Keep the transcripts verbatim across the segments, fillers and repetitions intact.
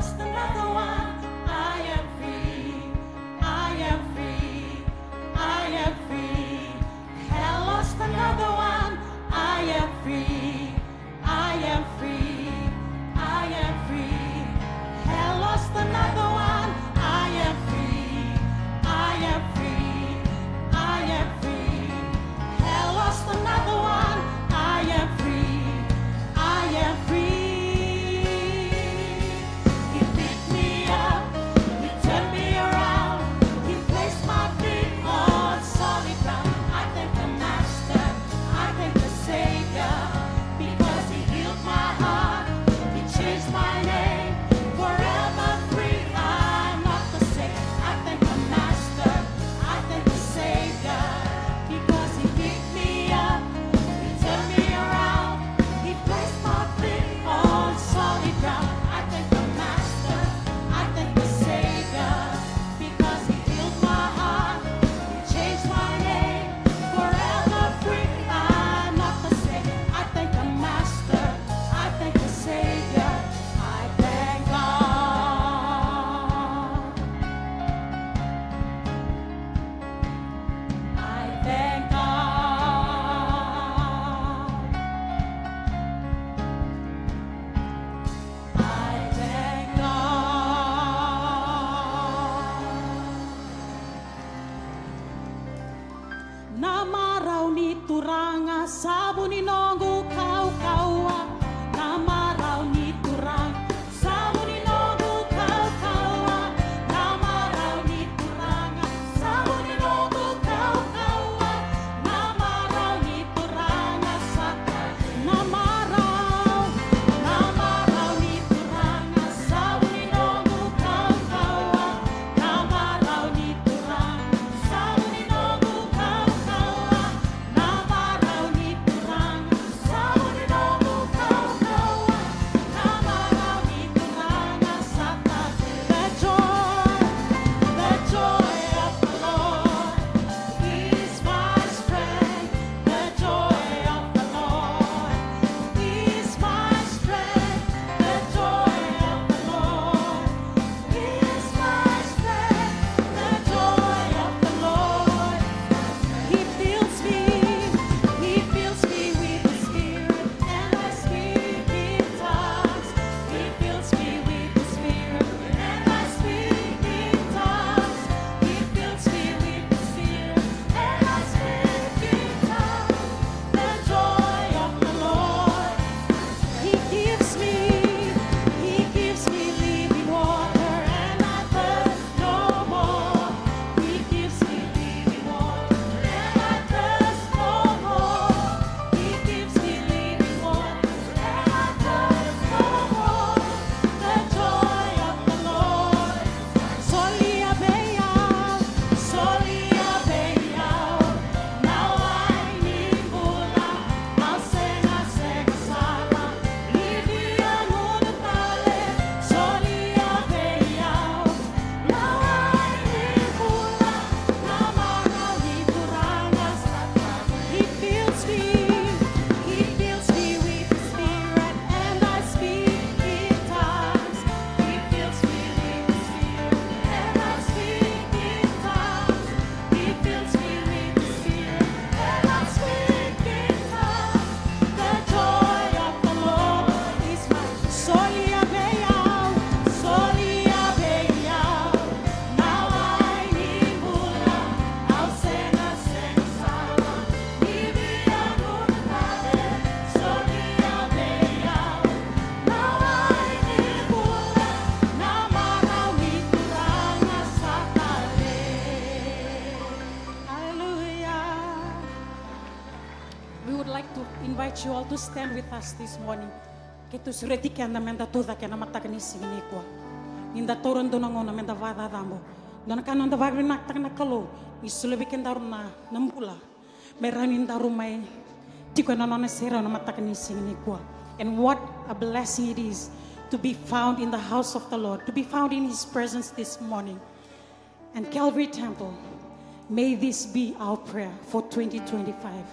Lost another one, I am free, I am free, I am free. Have lost another one, I am free, I am free, I am free. Have lost another one, I am free, I am free, I am free. Have lost another one, I am free, I am free. He picked me up, he turned me around, he placed my feet on solid ground. I thank the Master, I thank the Savior, because he healed my heart, he changed my name. Forever free, I'm not the same. I thank the Master, I thank the Savior, because he picked me up, he turned me around, he placed my feet on solid ground. I thank the Master, I thank the Savior, because he healed my heart, he changed my name. Forever free, I'm not the same. I thank the Master, I thank the Savior, I thank God. I thank God. I thank God. Na marau ni Turaga sa vu ni noqu kaukauwa. Na marau ni Turaga sa vu ni noqu kaukauwa. Na marau ni Turaga sa vu ni noqu kaukauwa. Na marau ni Turaga sa ka. Na marau, na marau ni Turaga sa vu ni noqu kaukauwa. Na marau ni Turaga sa vu ni noqu kaukauwa. Na marau ni Turaga sa vu ni noqu kaukauwa. Na marau ni Turaga sa ka. The joy, the joy of the Lord is my strength. The joy of the Lord is my strength. The joy of the Lord is my strength. The joy of the Lord. He fills me, he fills me with the Spirit, and I speak in tongues. He fills me with the Spirit, and I speak in tongues. He fills me with the Spirit, and I speak in tongues. The joy of the Lord. He gives me, he gives me living water, and I thirst no more. He gives me living water, and I thirst no more. He gives me living water, and I thirst no more. The joy of the Lord. Solia vei au, solia vei au na wai ni bula, au sega, sega sala ni via gunu tale. Solia vei au na wai ni bula, na marau ni Turaga sa ka. He fills me, he fills me with the Spirit, and I speak in tongues. He fills me with the Spirit, and I speak in tongues. He fills me with the Spirit, and I speak in tongues. The joy of the Lord is my. Solia vei au, solia vei au na wai ni bula, au sega, sega sala ni via gunu tale. Solia vei au na wai ni bula, na marau ni Turaga sa tale. Hallelujah. We would like to invite you all to stand with us this morning. Keitou sureti keda meda tu cake ena mataka ni siga nikua. Nida taura dua na gauna meda vakacacabo. Dua na ka noda vakavinavinakataka na Kalou ni solia vei kedaru na, na bula me rawa ni daru mai tiko ena nona serau ena mataka ni siga nikua. And what a blessing it is to be found in the house of the Lord, to be found in His presence this morning. And Calvary Temple, may this be our prayer for twenty twenty-five.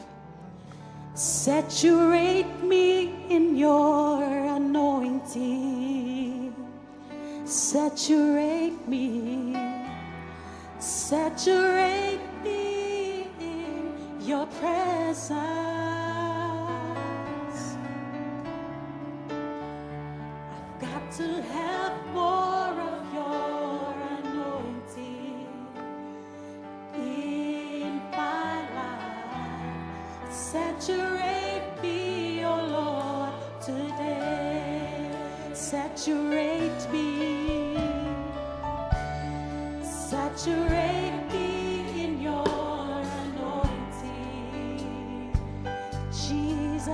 Saturate me in your anointing. Saturate me, saturate me in your presence. I've got to have more of your anointing in my life. Saturate me, oh Lord, today. Saturate me. Saturate me in your anointing, Jesus.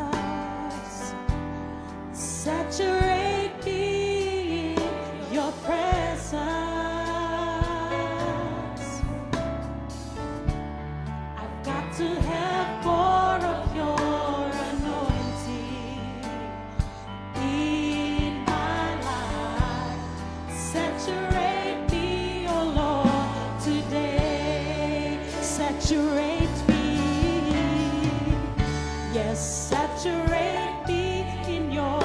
Saturate me in your presence. I've got to have more of your anointing in my life. Saturate me, oh Lord, today. Saturate me. Yes, saturate me in your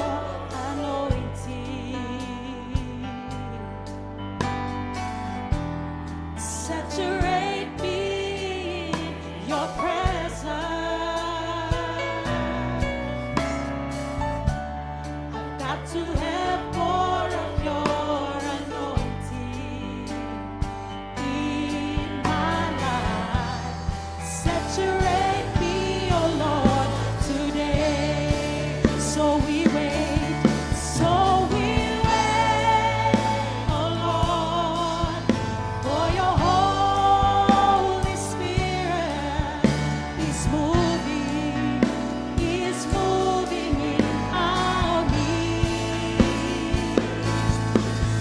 anointing. Saturate me in your presence. I've got to have more of your anointing in my life. Saturate me, oh Lord, today. So we wait, so we wait, oh Lord, for your Holy Spirit is moving, is moving in our midst.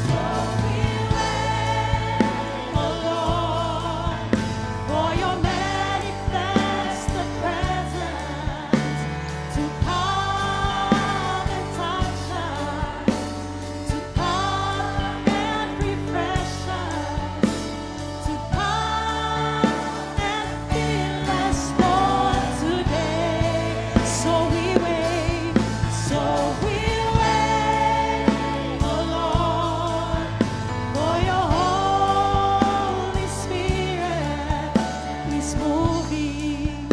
So we wait, oh Lord, for your manifested presence to come and touch us, to come and refresh us, to come and fill us, Lord, today. So we wait, so we wait, oh Lord, for your Holy Spirit is moving,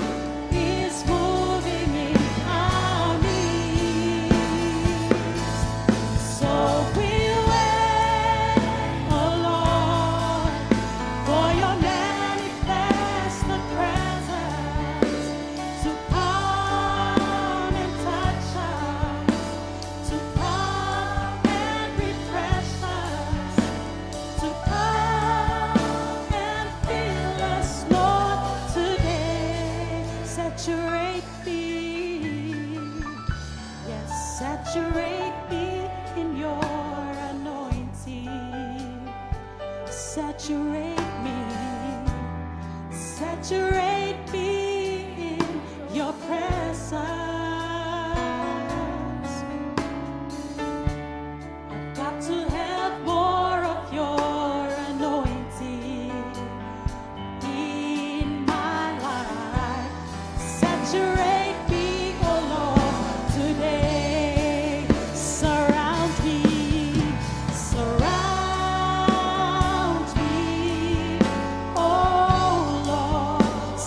is moving in our midst. So we wait, oh Lord, for your manifested presence to come and touch us, to come and refresh us, to come and fill us, Lord, today. Saturate me. Yes, saturate me in your anointing. Saturate me. Saturate me in your presence. I've got to have more of your anointing in my life. Saturate me, oh Lord, today. Surround me, surround me, oh Lord.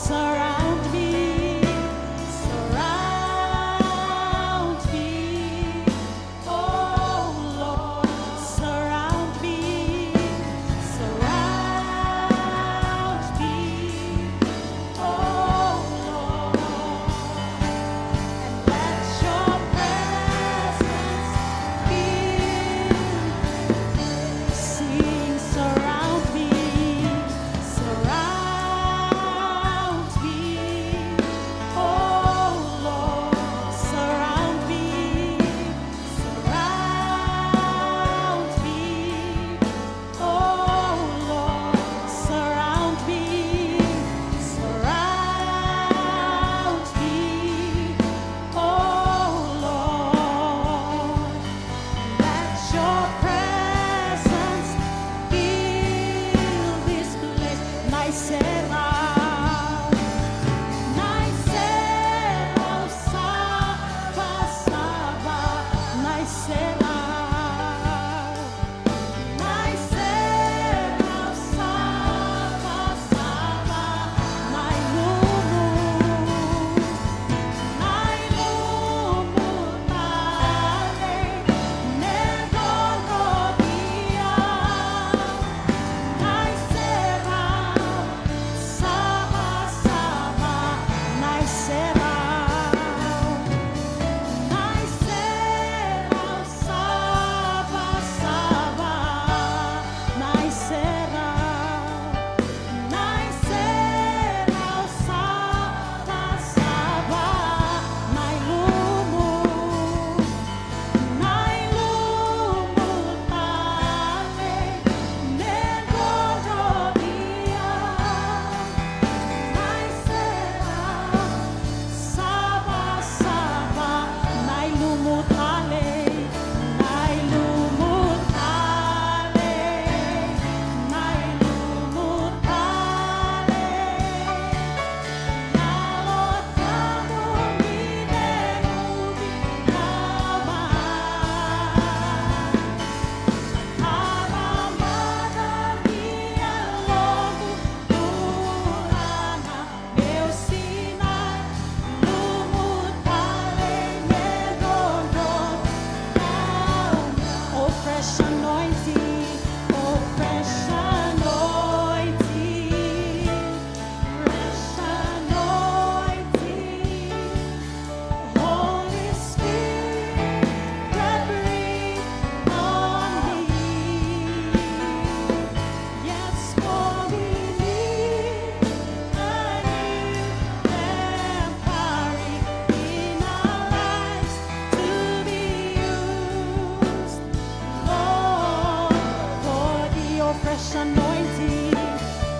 Anointing,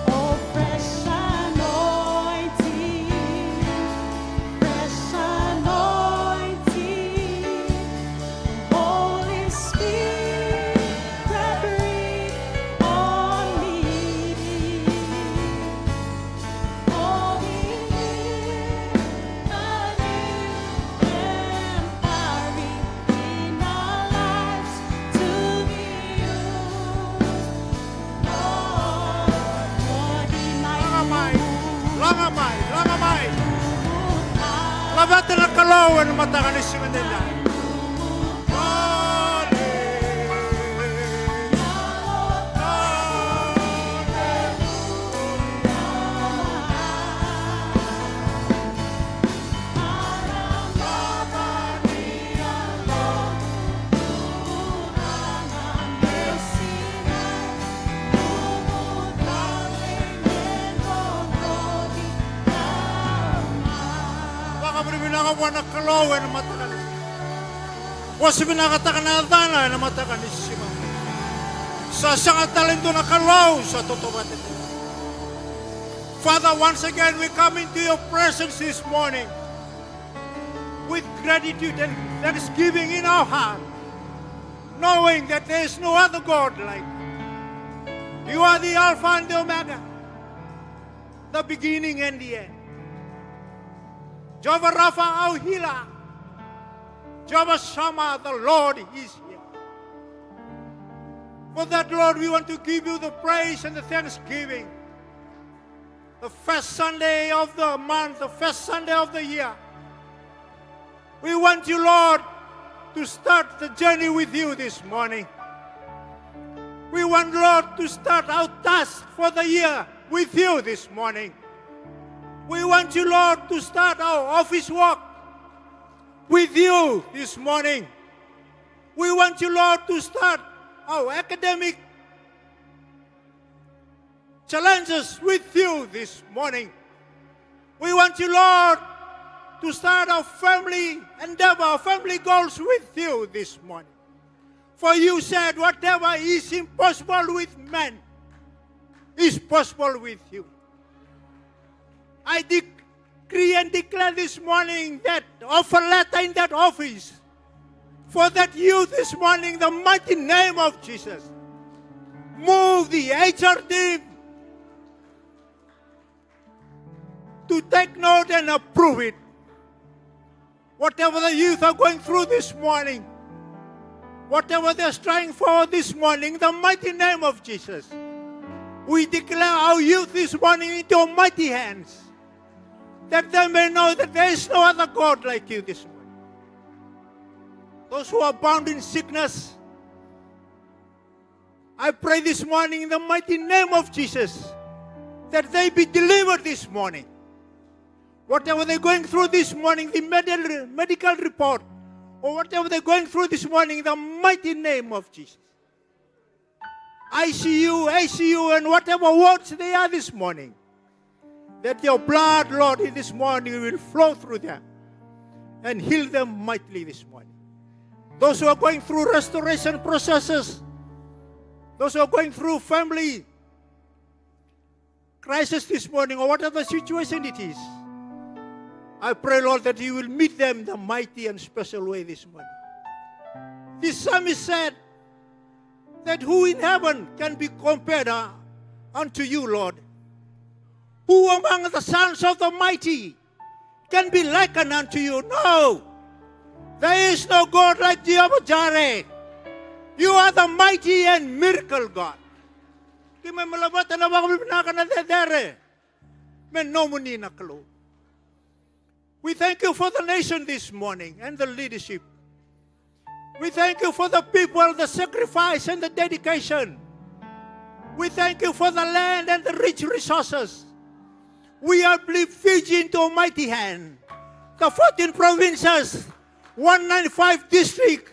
oh, fresh anointing, fresh anointing, Holy Spirit, breathe on me. Laga mai, laga mai, laga mai. Laveta na Kalou ena mataka ni siga edaidai. Vakavinavinaka vua na Kalou ena mataka ni Vosa vinakataka na yacana ena mataka ni siga. Sa sega tale dua na Kalou sa tautauvata tiko. Father, once again we come into your presence this morning with gratitude and thanksgiving in our heart, knowing that there is no other God like you. You are the Alpha and the Omega, the beginning and the end. Jehovah Rapha, our healer. Jehovah Shammah, the Lord is here. For that, Lord, we want to give you the praise and the thanksgiving. The first Sunday of the month, the first Sunday of the year. We want you, Lord, to start the journey with you this morning. We want, Lord, to start our task for the year with you this morning. We want you, Lord, to start our office work with you this morning. We want you, Lord, to start our academic challenges with you this morning. We want you, Lord, to start our family endeavor, our family goals with you this morning. For you said, "Whatever is impossible with men is possible with you." I decree and declare this morning that offer letter in that office for that youth this morning, the mighty name of Jesus. Move the H R team to take note and approve it. Whatever the youth are going through this morning, whatever they're striving for this morning, in the mighty name of Jesus, we declare our youth this morning into your mighty hands, that they may know that there is no other God like you this morning. Those who are bound in sickness, I pray this morning in the mighty name of Jesus that they be delivered this morning. Whatever they're going through this morning, the med-, medical report, or whatever they're going through this morning, in the mighty name of Jesus. I C U, A C U, and whatever wards they are this morning, that your blood, Lord, in this morning will flow through them and heal them mightily this morning. Those who are going through restoration processes, those who are going through family crisis this morning, or whatever situation it is, I pray, Lord, that you will meet them in the mighty and special way this morning. This psalmist said that, "Who in heaven can be compared, uh, unto you, Lord? Who among the sons of the mighty can be likened unto you?" No. There is no God like Jehovah Jireh. You are the mighty and miracle God. Keimami laveta na vakavinavinaka, na cecere me nomuni na Kalou. We thank you for the nation this morning and the leadership. We thank you for the people, the sacrifice and the dedication. We thank you for the land and the rich resources. We uplift Fiji into your mighty hand. The fourteen provinces, one ninety-five district,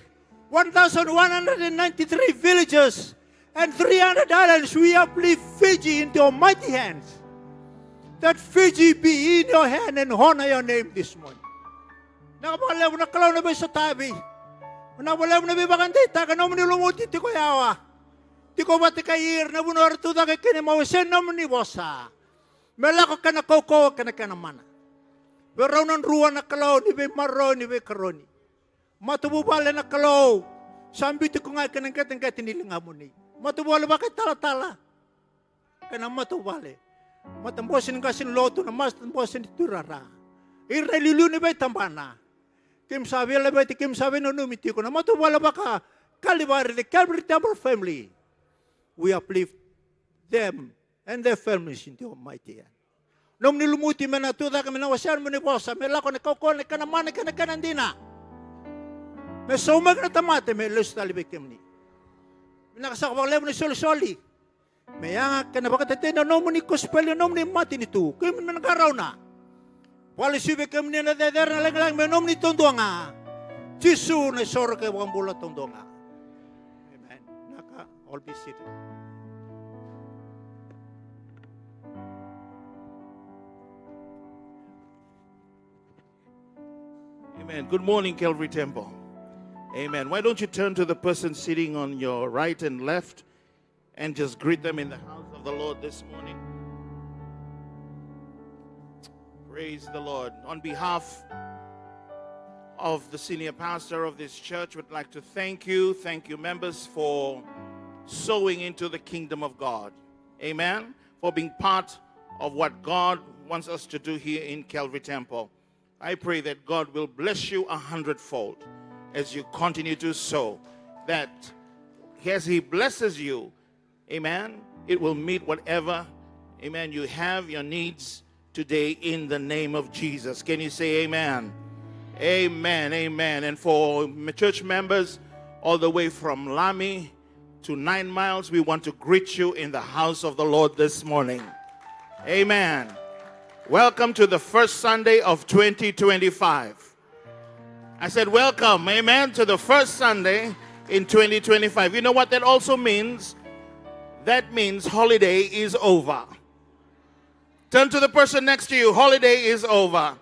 one thousand one hundred and ninety-three villages, and three hundred islands, we uplift Fiji into your mighty hands. That Fiji be in your hand and honor your name this morning. Vinaka vakalevu na Kalou na veisotavi. Vinaka vakalevu na veivakadeitaki, nomuni lumuti tiko yawa. Tiko vata kei ira na vanua era tucake kina, mo wasea na nomuni vosa. Me lako kena kaukauwa kei na kena mana. Vei rau na drua na Kalou ni veimaroroi, ni veikaroni. Matavuvale na Kalou, sa biu tiko ga kei na qeteqete ni ligamuni. Matavuvale vakaitalatala kei na matavuvale, matabose ni qase ni lotu, na matabose ni tuirara, ira na iliuliu ni veitabana. Keimami sa veilaveti, keimami sa veinanumi tiko na matavuvale vaka-Kalivari, the Calvary Temple family. We uplift them and their families in the Almighty hand. Nomuni lumuti me na tucake, me na wasea na nomuni vosa, me lako na kaukauwa, na kena mana kei na kena dina. Me saumaki na tamata me lesu tale vei kemuni. Vinaka saka vakalevu na isolisoli. Me yaga kei na vakatetei na nomuni kosipeli, na nomuni matanitu. Keimami na qarauna. Vakalesui vei kemuni na cecere, na lagilagi me nomuni taudua ga. Jisu na isoro kei vakabula taudua ga. Amen. Vinaka, all be seated. Amen. Good morning, Calvary Temple. Amen. Why don't you turn to the person sitting on your right and left and just greet them in the house of the Lord this morning? Praise the Lord. On behalf of the senior pastor of this church, would like to thank you, thank you, members, for sowing into the kingdom of God. Amen. For being part of what God wants us to do here in Calvary Temple. I pray that God will bless you a hundredfold as you continue to sow, that as He blesses you, amen, it will meet whatever, amen, you have, your needs today in the name of Jesus. Can you say amen? Amen, amen. And for my church members all the way from Lami to Nine Miles, we want to greet you in the house of the Lord this morning. Amen. Welcome to the first Sunday of twenty twenty-five. I said, "Welcome, amen, to the first Sunday in twenty twenty-five." You know what that also means? That means holiday is over. Turn to the person next to you. Holiday is over.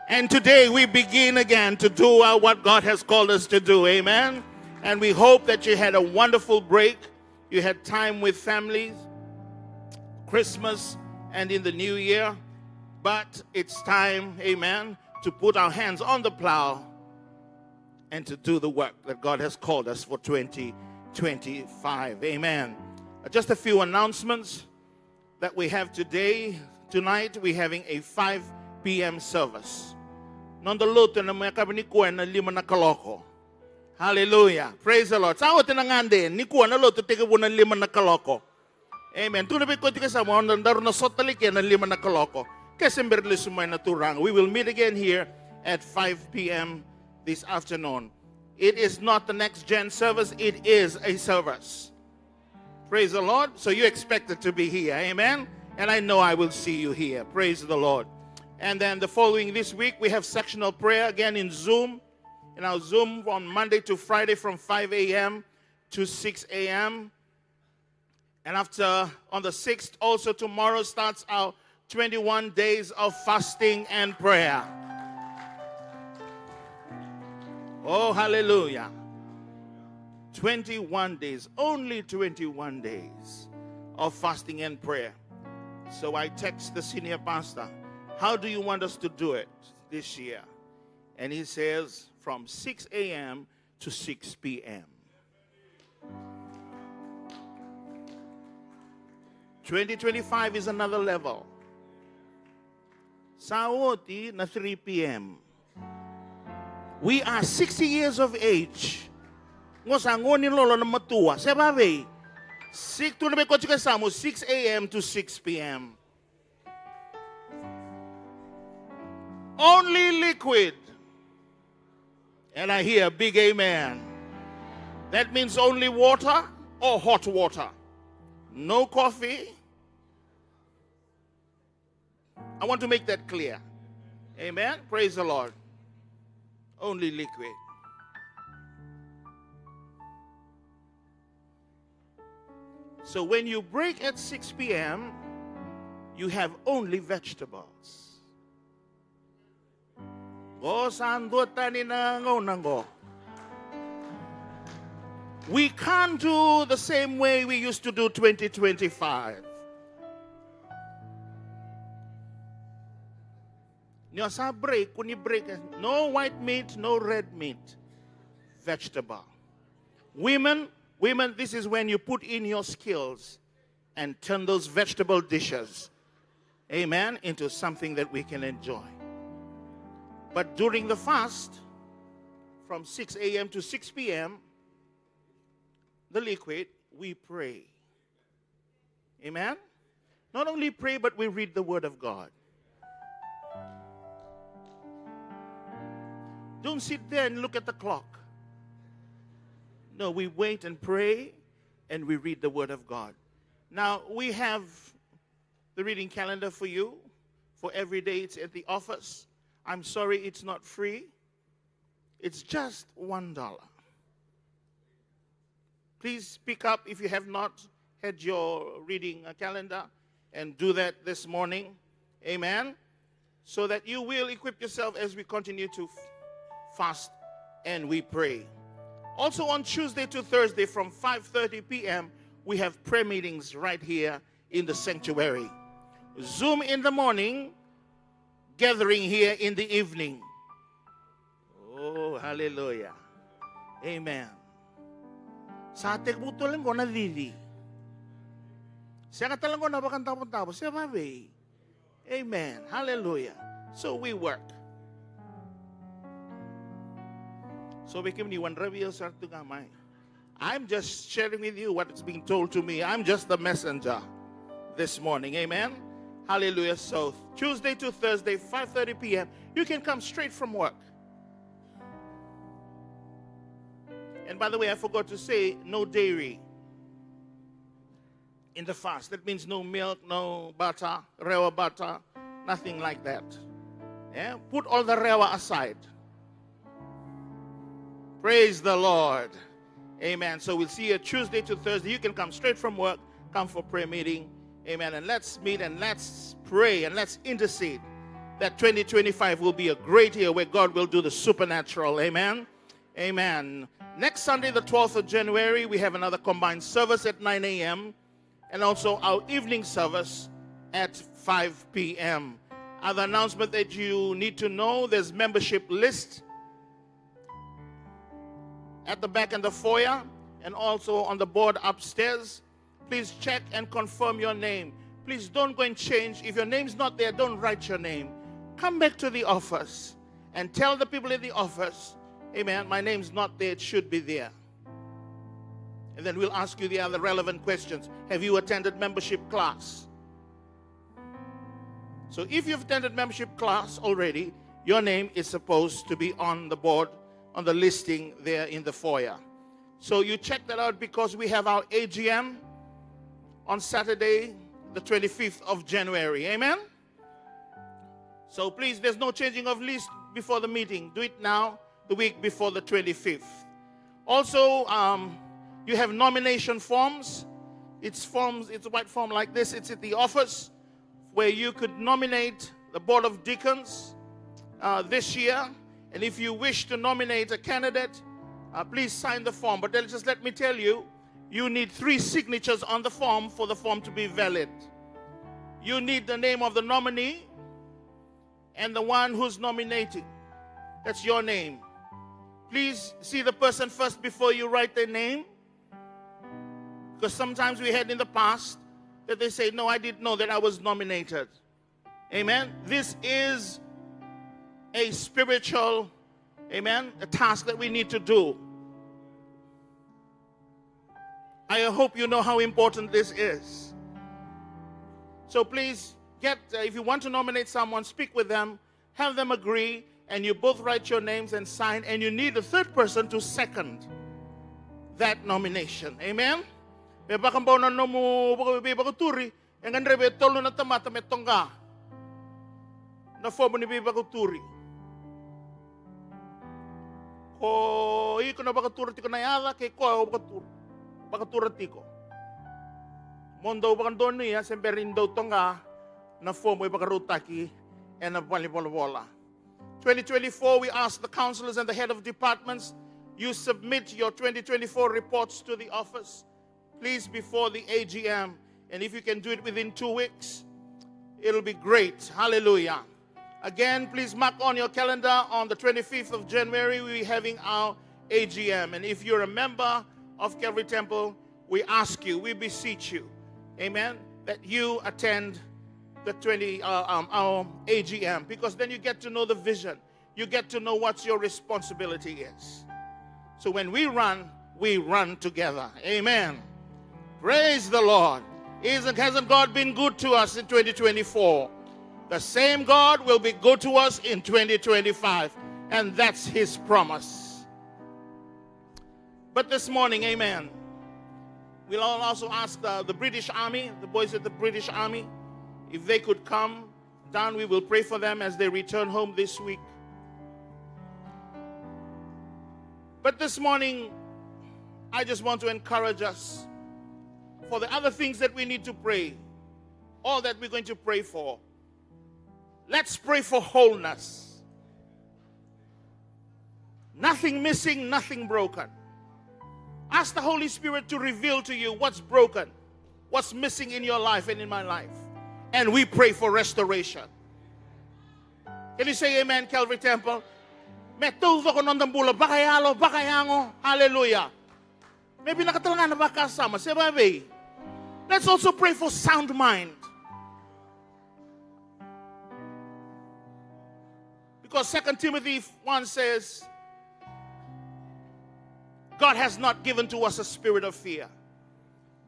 And today we begin again to do, uh, what God has called us to do. Amen. And we hope that you had a wonderful break. You had time with families, Christmas and in the new year. But it's time, amen, to put our hands on the plow and to do the work that God has called us for twenty twenty-five. Amen. Uh, just a few announcements that we have today. Tonight we're having a five p.m. service. Noda lotu ena mai yakavi nikua ena lima na kaloko. Hallelujah. Praise the Lord. Sa oti na gade, nikua na lotu tekivu na lima na kaloko. Amen. Tukuna vei koya tiko e yasamu, daru na sota tale ena lima na kaloko. Ke se bera ni lesu mai na Turaga. We will meet again here at five p.m. this afternoon. It is not the next gen service, it is a service. Praise the Lord. So you expected to be here. Amen. And I know I will see you here. Praise the Lord. And then the following this week, we have sectional prayer again in Zoom. In our Zoom on Monday to Friday from five a.m. to six a.m. And after, on the sixth, also tomorrow starts our twenty-one days of fasting and prayer. Oh, hallelujah. Twenty-one days, only twenty-one days of fasting and prayer. So I text the senior pastor, "How do you want us to do it this year?" And he says, "From six a.m. to six p.m." Twenty twenty-five is another level. Sa oti na three p.m. We are sixty years of age. Qo sa qo ni lolo na matua. Se vavei. Six, tukuna vei koya tiko e yasamu, six a.m. to six p.m. Only liquid. And I hear a big amen. That means only water or hot water. No coffee. I want to make that clear. Amen. Praise the Lord. Only liquid. So when you break at six p.m., you have only vegetables. Qo sa dua tani na gauna qo. We can't do the same way we used to do twenty twenty-five. Ni o sa break, kua ni break. No white meat, no red meat. Vegetable. Women, women, this is when you put in your skills and turn those vegetable dishes, amen, into something that we can enjoy. But during the fast, from six a m to six p m, the liquid, we pray. Amen? Not only pray, but we read the Word of God. Don't sit there and look at the clock. No, we wait and pray and we read the Word of God. Now, we have the reading calendar for you. For every day, it's at the office. I'm sorry, it's not free. It's just one dollar. Please pick up if you have not had your reading, uh, calendar, and do that this morning. Amen. So that you will equip yourself as we continue to f-, fast and we pray. Also on Tuesday to Thursday from five thirty p m, we have prayer meetings right here in the sanctuary. Zoom in the morning, gathering here in the evening. Oh, hallelujah. Amen. Sa tekivu tale qo na cici. Sega tale qo na vakadavodavo, se vavei. Amen. Hallelujah. So we work. So vei kemuni wadravi au sara tu ga mai. I'm just sharing with you what is being told to me. I'm just the messenger this morning. Amen. Hallelujah. So Tuesday to Thursday, five thirty p m, you can come straight from work. And by the way, I forgot to say, no dairy in the fast. That means no milk, no butter, rewa butter, nothing like that. Yeah? Put all the rewa aside. Praise the Lord. Amen. So we'll see you Tuesday to Thursday. You can come straight from work, come for prayer meeting. Amen. And let's meet and let's pray and let's intercede that twenty twenty-five will be a great year where God will do the supernatural. Amen. Amen. Next Sunday, the twelfth of January, we have another combined service at nine a m and also our evening service at five p m. Other announcement that you need to know, there's membership list at the back in the foyer and also on the board upstairs. Please check and confirm your name. Please don't go and change. If your name's not there, don't write your name. Come back to the office and tell the people in the office, "Amen, my name's not there, it should be there." And then we'll ask you the other relevant questions. Have you attended membership class? So if you've attended membership class already, your name is supposed to be on the board, on the listing there in the foyer. So you check that out because we have our A G M on Saturday, the twenty-fifth of January. Amen? So please, there's no changing of list before the meeting. Do it now, the week before the twenty-fifth. Also, um, you have nomination forms. It's forms, it's a white form like this. It's at the office where you could nominate the Board of Deacons, uh, this year. And if you wish to nominate a candidate, uh, please sign the form. But then just let me tell you, you need three signatures on the form for the form to be valid. You need the name of the nominee and the one who's nominating. That's your name. Please see the person first before you write their name. Because sometimes we had in the past that they say, "No, I didn't know that I was nominated." Amen. This is a spiritual, amen, a task that we need to do. I hope you know how important this is. So please get, uh, if you want to nominate someone, speak with them, have them agree, and you both write your names and sign, and you need a third person to second that nomination. Amen? Me vakabau na nomu vaka-, veivakaturi, e gadrevi e tolu na tamata me toqa na fomu ni veivakaturi. Ko iko na vakatura tiko na yaca, kei koya o vakatura, vakatura tiko. Mo dou vakadonuya se bera ni dou toqa na fomu e vakarautaki ena valenivolavola. Twenty twenty-four, we ask the councillors and the head of departments You submit your twenty twenty-four reports to the office, please, before the A G M. And if you can do it within two weeks, it'll be great. Hallelujah. Again, please mark on your calendar, on the twenty-fifth of January, we'll be having our A G M. And if you're a member of Calvary Temple, we ask you, we beseech you, amen, that you attend the twenty, uh, um, our A G M, because then you get to know the vision. You get to know what your responsibility is. So when we run, we run together. Amen. Praise the Lord. Isn't, hasn't God been good to us in twenty twenty-four? The same God will be good to us in twenty twenty-five. And that's his promise. But this morning, amen, we'll all also ask the, the British Army, the boys at the British Army, if they could come down. We will pray for them as they return home this week. But this morning, I just want to encourage us for the other things that we need to pray, all that we're going to pray for. Let's pray for wholeness. Nothing missing, nothing broken. Ask the Holy Spirit to reveal to you what's broken, what's missing in your life and in my life. And we pray for restoration. Can you say amen, Calvary Temple? Me taucoko noda bula, vakayalo, vakayago. Hallelujah. Me vinaka tale ga na vakasama, se vavei. Let's also pray for sound mind. Because Second Timothy one says, God has not given to us a spirit of fear,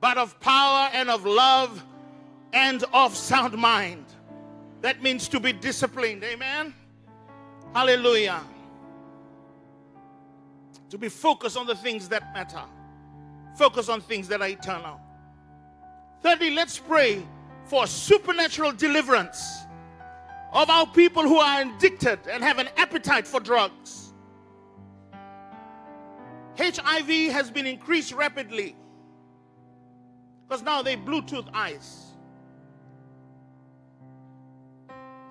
but of power and of love and of sound mind. That means to be disciplined. Amen? Hallelujah. To be focused on the things that matter. Focus on things that are eternal. Thirdly, let's pray for supernatural deliverance of our people who are addicted and have an appetite for drugs. H I V has been increased rapidly because now they Bluetooth ice.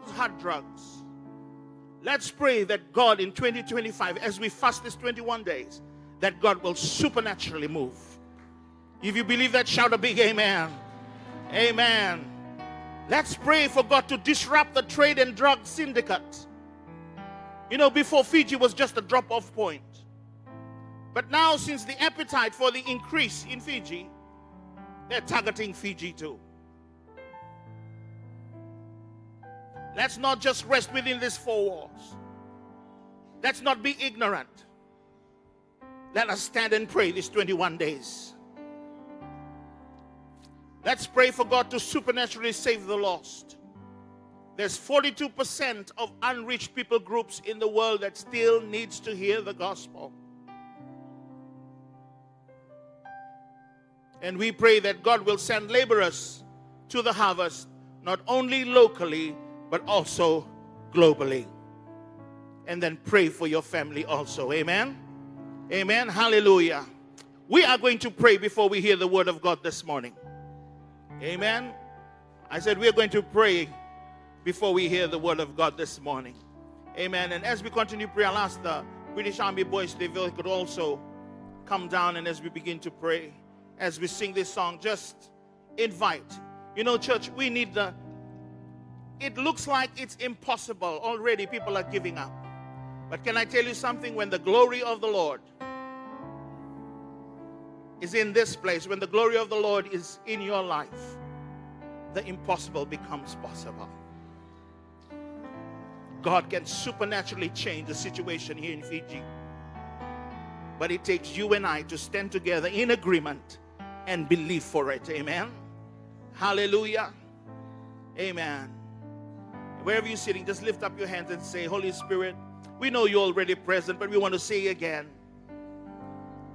Those hard drugs. Let's pray that God in twenty twenty-five, as we fast these twenty-one days, that God will supernaturally move. If you believe that, shout a big amen. Amen. Let's pray for God to disrupt the trade and drug syndicate. You know, before, Fiji was just a drop-off point. But now, since the appetite for the increase in Fiji, they're targeting Fiji too. Let's not just rest within these four walls. Let's not be ignorant. Let us stand and pray these twenty-one days. Let's pray for God to supernaturally save the lost. There's forty-two percent of unreached people groups in the world that still needs to hear the gospel. And we pray that God will send laborers to the harvest, not only locally, but also globally. And then pray for your family also. Amen? Amen. Hallelujah. We are going to pray before we hear the word of God this morning. Amen. I said we are going to pray before we hear the word of God this morning. Amen. And as we continue prayer, I'll ask the British Army boys if they could also come down, and as we begin to pray, as we sing this song, just invite. You know, church, we need the, it looks like it's impossible. Already people are giving up. But can I tell you something? When the glory of the Lord is in this place, when the glory of the Lord is in your life, the impossible becomes possible. God can supernaturally change the situation here in Fiji. But it takes you and I to stand together in agreement and believe for it. Amen. Hallelujah. Amen. Wherever you're sitting, just lift up your hands and say, "Holy Spirit, we know you're already present, but we want to say again,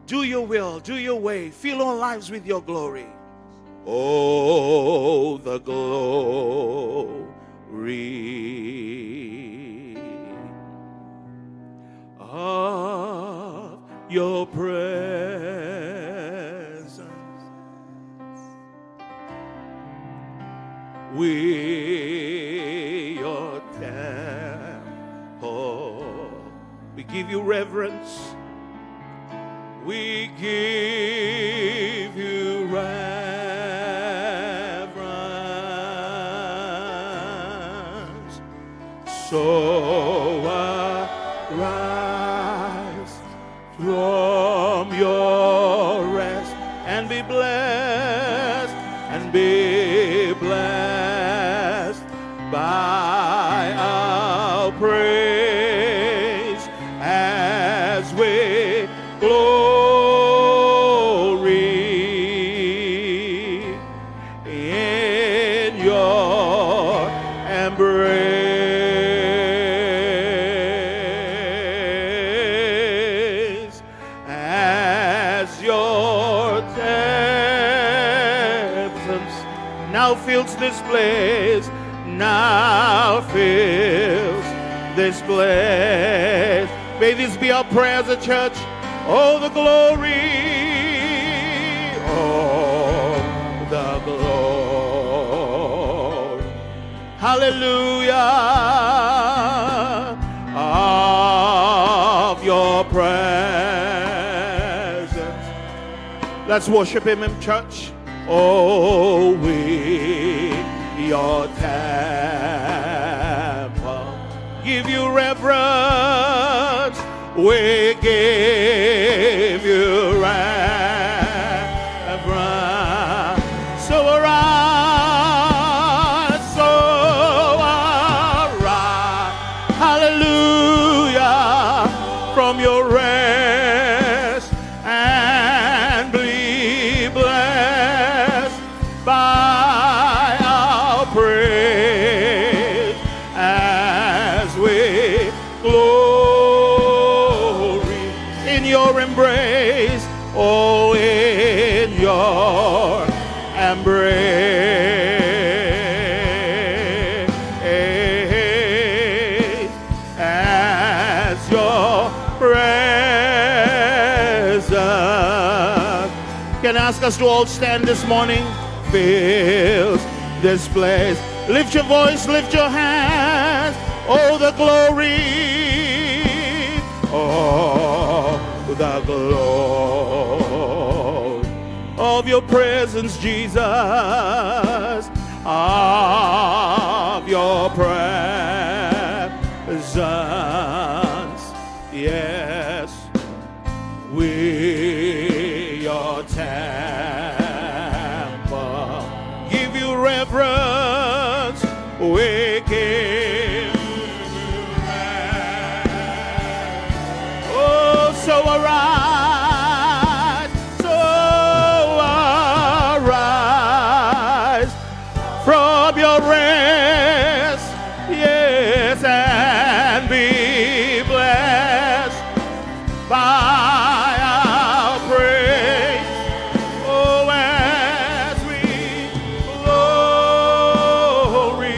do your will, do your way, fill our lives with your glory." Oh, the glory of your presence. We, your temple, we give you reverence. We give you reverence. So arise from your rest and be blessed, and be blessed by our praise as we glory in your embrace. As your presence now fills this place, now fills this place. May this be our prayer as a church. Oh, the glory, oh, the glory. Hallelujah of your presence. Let's worship him in church. Oh, we, your temple, give you reverence. We give you reverence. So arise, so arise, hallelujah, from your rest and be blessed by our praise as we glory in your embrace, oh, in your embrace, as your presence. Can I ask us to all stand this morning? Fills this place. Lift your voice, lift your hands. Oh, the glory, oh, the glory of your presence, Jesus, of your presence. Yes, we, your temple, give you reverence. We give you reverence. Oh, so arise, so arise from your rest, yes, and be blessed by our praise. Oh, as we glory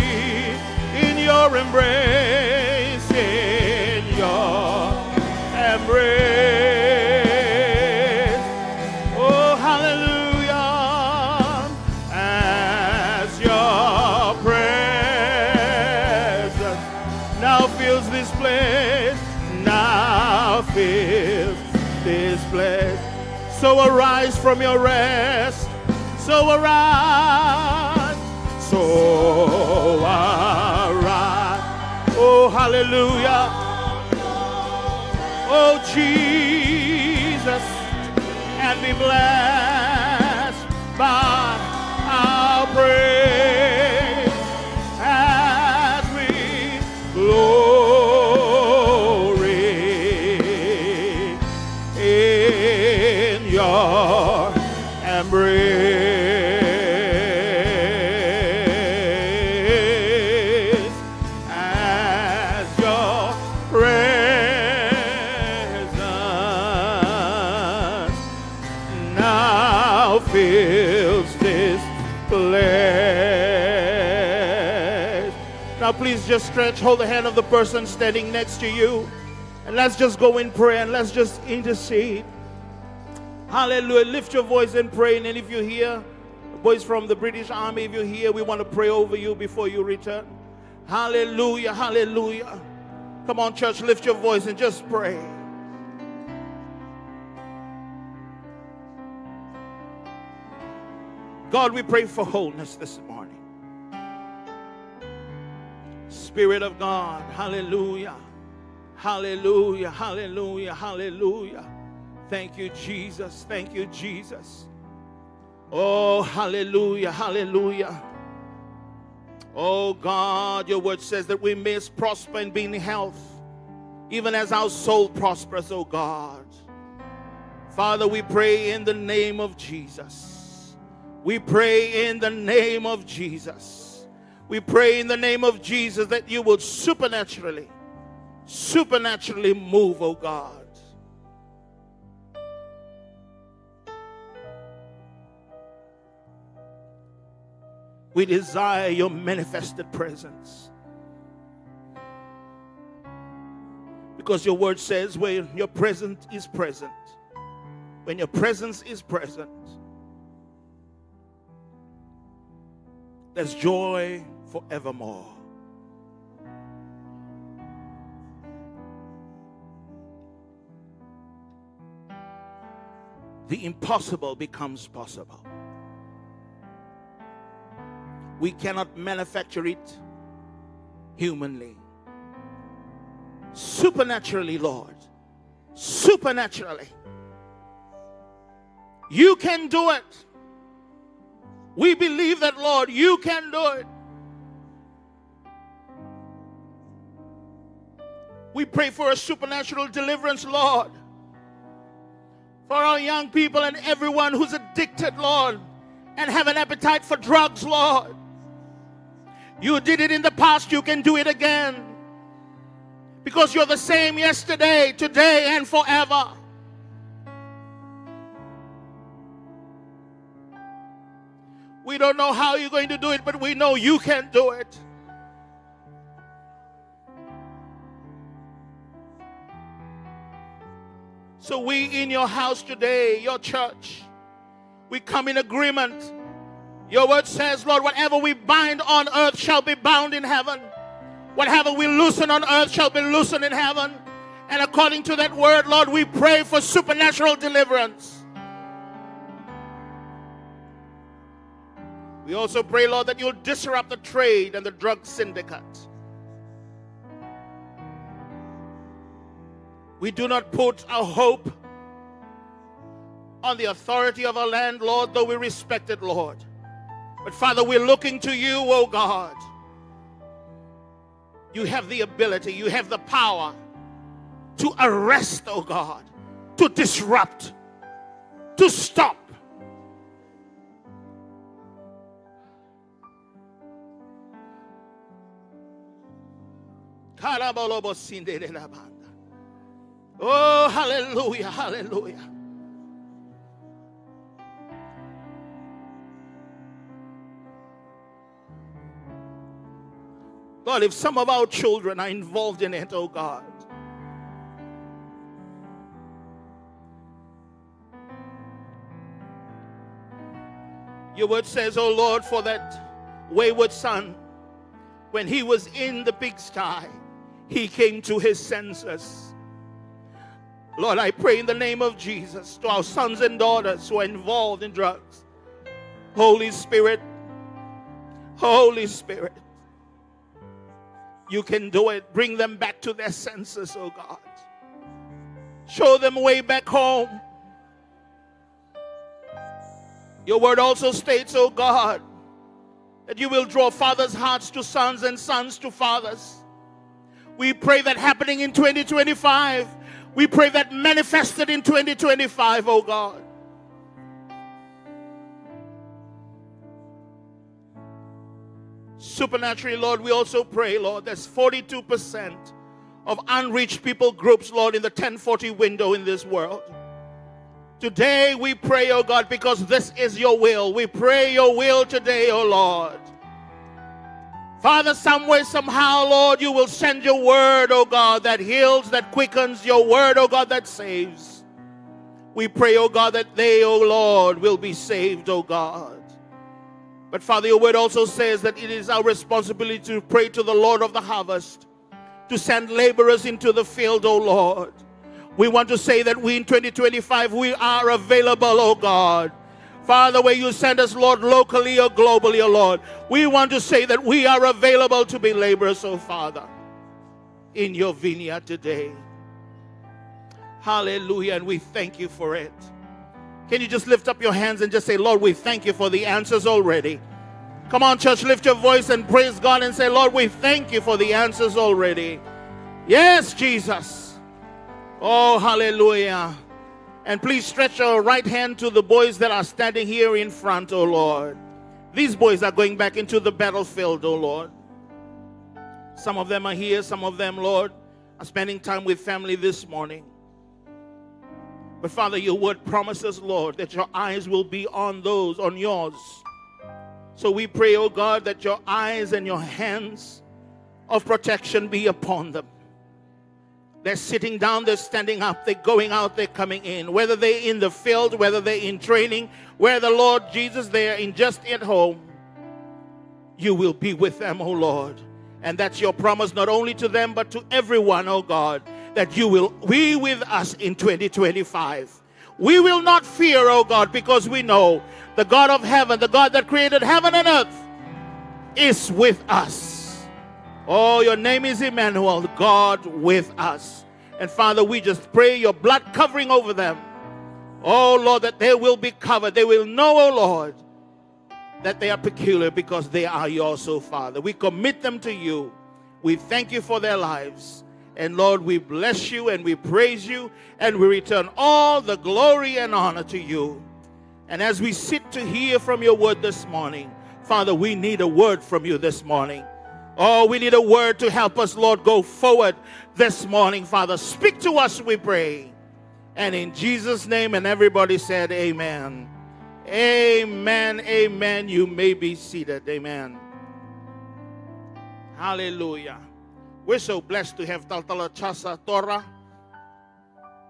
in your embrace, in your embrace. Oh, hallelujah. As your presence now fills this place, now fills this place. So arise from your rest. So arise. So arise. Oh, hallelujah. Oh, Jesus, and be blessed by our praise as we glory in your embrace as your presence now fills this place. Now, please just stretch, hold the hand of the person standing next to you, and let's just go in prayer and let's just intercede. Hallelujah. Lift your voice and pray. And if you're here, boys from the British Army, if you're here, we want to pray over you before you return. Hallelujah, hallelujah. Come on, church, lift your voice and just pray. God, we pray for wholeness this morning. Spirit of God, hallelujah. Hallelujah, hallelujah, hallelujah. Thank you, Jesus. Thank you, Jesus. Oh, hallelujah, hallelujah. Oh God, your word says that we may prosper and be in health, even as our soul prospers, oh God. Father, we pray in the name of Jesus. We pray in the name of Jesus. We pray in the name of Jesus that you will supernaturally, supernaturally move, oh God. We desire your manifested presence. Because your word says, when your presence is present, when your presence is present, there's joy forevermore. The impossible becomes possible. We cannot manufacture it humanly. Supernaturally, Lord. Supernaturally. You can do it. We believe that, Lord, you can do it. We pray for a supernatural deliverance, Lord, for our young people and everyone who's addicted, Lord, and have an appetite for drugs, Lord. You did it in the past, you can do it again. Because you're the same yesterday, today, and forever. We don't know how you're going to do it, but we know you can do it. So we in your house today, your church, we come in agreement. Your word says, Lord, whatever we bind on earth shall be bound in heaven. Whatever we loosen on earth shall be loosened in heaven. And according to that word, Lord, we pray for supernatural deliverance. We also pray, Lord, that you'll disrupt the trade and the drug syndicate. We do not put our hope on the authority of our land, Lord, though we respect it, Lord. But Father, we're looking to you, oh God. You have the ability, you have the power to arrest, oh God, to disrupt, to stop. Karabolobosindere la banda. Oh, hallelujah, hallelujah. Lord, if some of our children are involved in it, oh God, your word says, oh Lord, for that wayward son, when he was in the pigsty, he came to his senses. Lord, I pray in the name of Jesus to our sons and daughters who are involved in drugs. Holy Spirit, Holy Spirit, you can do it. Bring them back to their senses, oh God. Show them way back home. Your word also states, oh God, that you will draw fathers' hearts to sons and sons to fathers. We pray that happening in twenty twenty-five. We pray that manifested in twenty twenty-five, oh God. Supernaturally, Lord, we also pray, Lord, there's forty-two percent of unreached people groups, Lord, in the ten forty window in this world. Today we pray, oh God, because this is your will. We pray your will today, oh Lord. Father, some way, somehow, Lord, you will send your word, oh God, that heals, that quickens, your word, oh God, that saves. We pray, oh God, that they, oh Lord, will be saved, oh God. But Father, your word also says that it is our responsibility to pray to the Lord of the harvest to send laborers into the field, oh Lord. We want to say that we in twenty twenty-five, we are available, oh God. Father, where you send us, Lord, locally or globally, oh Lord, we want to say that we are available to be laborers, oh Father, in your vineyard today. Hallelujah, and we thank you for it. Can you just lift up your hands and just say, "Lord, we thank you for the answers already"? Come on, church, lift your voice and praise God and say, "Lord, we thank you for the answers already." Yes, Jesus. Oh, hallelujah. And please stretch your right hand to the boys that are standing here in front, oh Lord. These boys are going back into the battlefield, oh Lord. Some of them are here, some of them, Lord, are spending time with family this morning. But Father, your word promises, Lord, that your eyes will be on those, on yours. So we pray, oh God, that your eyes and your hands of protection be upon them. They're sitting down, they're standing up, they're going out, they're coming in. Whether they're in the field, whether they're in training, whether, Lord Jesus, they're in just at home, you will be with them, oh Lord. And that's your promise, not only to them, but to everyone, oh God, that you will be with us in twenty twenty-five. We will not fear, oh God, because we know the God of heaven, the God that created heaven and earth, is with us. Oh, your name is Emmanuel, God with us. And Father, we just pray your blood covering over them. Oh Lord, that they will be covered. They will know, oh Lord, that they are peculiar because they are yours, oh Father. We commit them to you. We thank you for their lives. And Lord, we bless you and we praise you and we return all the glory and honor to you. And as we sit to hear from your word this morning, Father, we need a word from you this morning. Oh, we need a word to help us, Lord, go forward this morning, Father. Speak to us, we pray. And in Jesus' name, and everybody said, "Amen." Amen, amen. You may be seated. Amen. Hallelujah. We're so blessed to have Talatala Chasa Tora.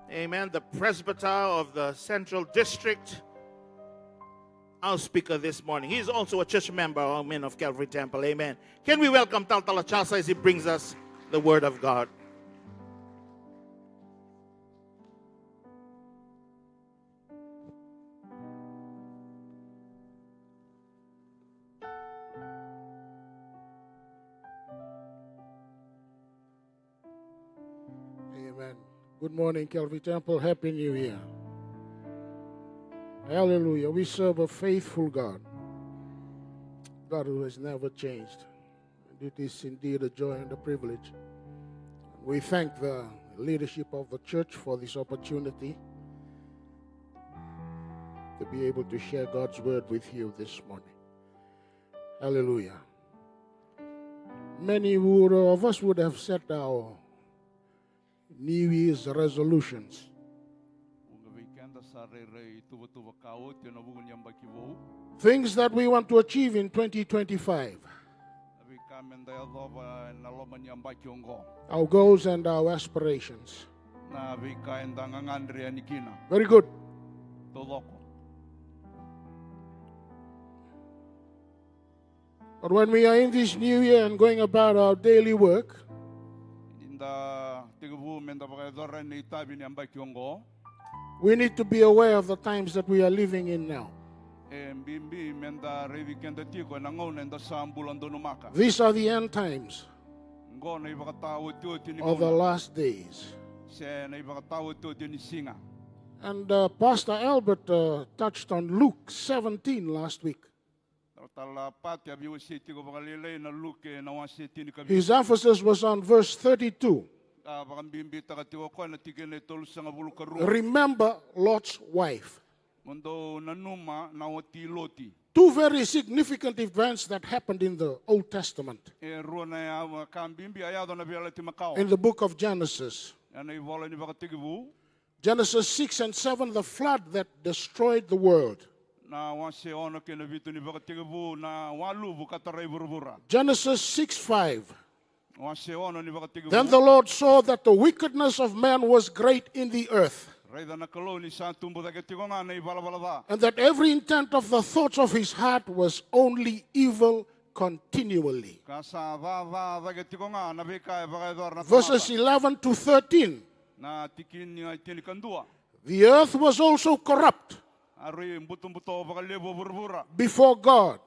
Amen. The presbyter of the Central District. Our speaker this morning. He's also a church member, amen, of Calvary Temple. Amen. Can we welcome Talatala Chasa as he brings us the word of God? Amen. Good morning, Calvary Temple. Happy New Year. Hallelujah. We serve a faithful God. God who has never changed. And it is indeed a joy and a privilege. We thank the leadership of the church for this opportunity to be able to share God's word with you this morning. Hallelujah. Many would, of us would have set our New Year's resolutions. Vuqa vei keda sa rairai tuvatuva ka oti ena vuku ni yabaki vou. Things that we want to achieve in twenty twenty-five. Na veika meda yacova ena loma ni yabaki oqo. Our goals and our aspirations. Na veika eda gagadre yani kina. Very good. Taucoko. But when we are in this new year and going about our daily work, ni da tekivu meda vakayacora na itavi ni yabaki oqo, we need to be aware of the times that we are living in now. E bibi meda raici keda tiko ena gauna eda sa bula donumaka. These are the end times. Oqo na ivakataotioti ni gauna. Of the last days. Se na ivakataotioti ni siga. And, uh, Pastor Albert, uh, touched on Luke seventeen last week. Talatala Pati a veiwasei tiko vakalailai na Luke na wase tinikavitu. His emphasis was on verse thirty-two. A vakabibitaka tiko o koya na tikina e tolusagavulu ka rua. Remember Lot's wife. Mo dou nanuma na wati Loti. Two very significant events that happened in the Old Testament. E rua na ya-, ka bibi a yaco na Veiyalayalati Makawa. In the book of Genesis. Ena ivola ni Vakatekivu. Genesis six and seven, the flood that destroyed the world. Na wase ono kei na vitu ni Vakatekivu, na waluvu ka tarai vuravura. Genesis six five. Wase ono ni Vakatekivu. Then the Lord saw that the wickedness of man was great in the earth. Raica na Kalou ni sa tubu cake tiko ga na ivalavala ca. And that every intent of the thoughts of his heart was only evil continually. Ka sa ca, ca cake tiko ga na veika e vakayacora na tamata. Verses eleven to thirteen. Na tikina e tinikadua. The earth was also corrupt. A rui butobuto vakalevu o vuravura before God,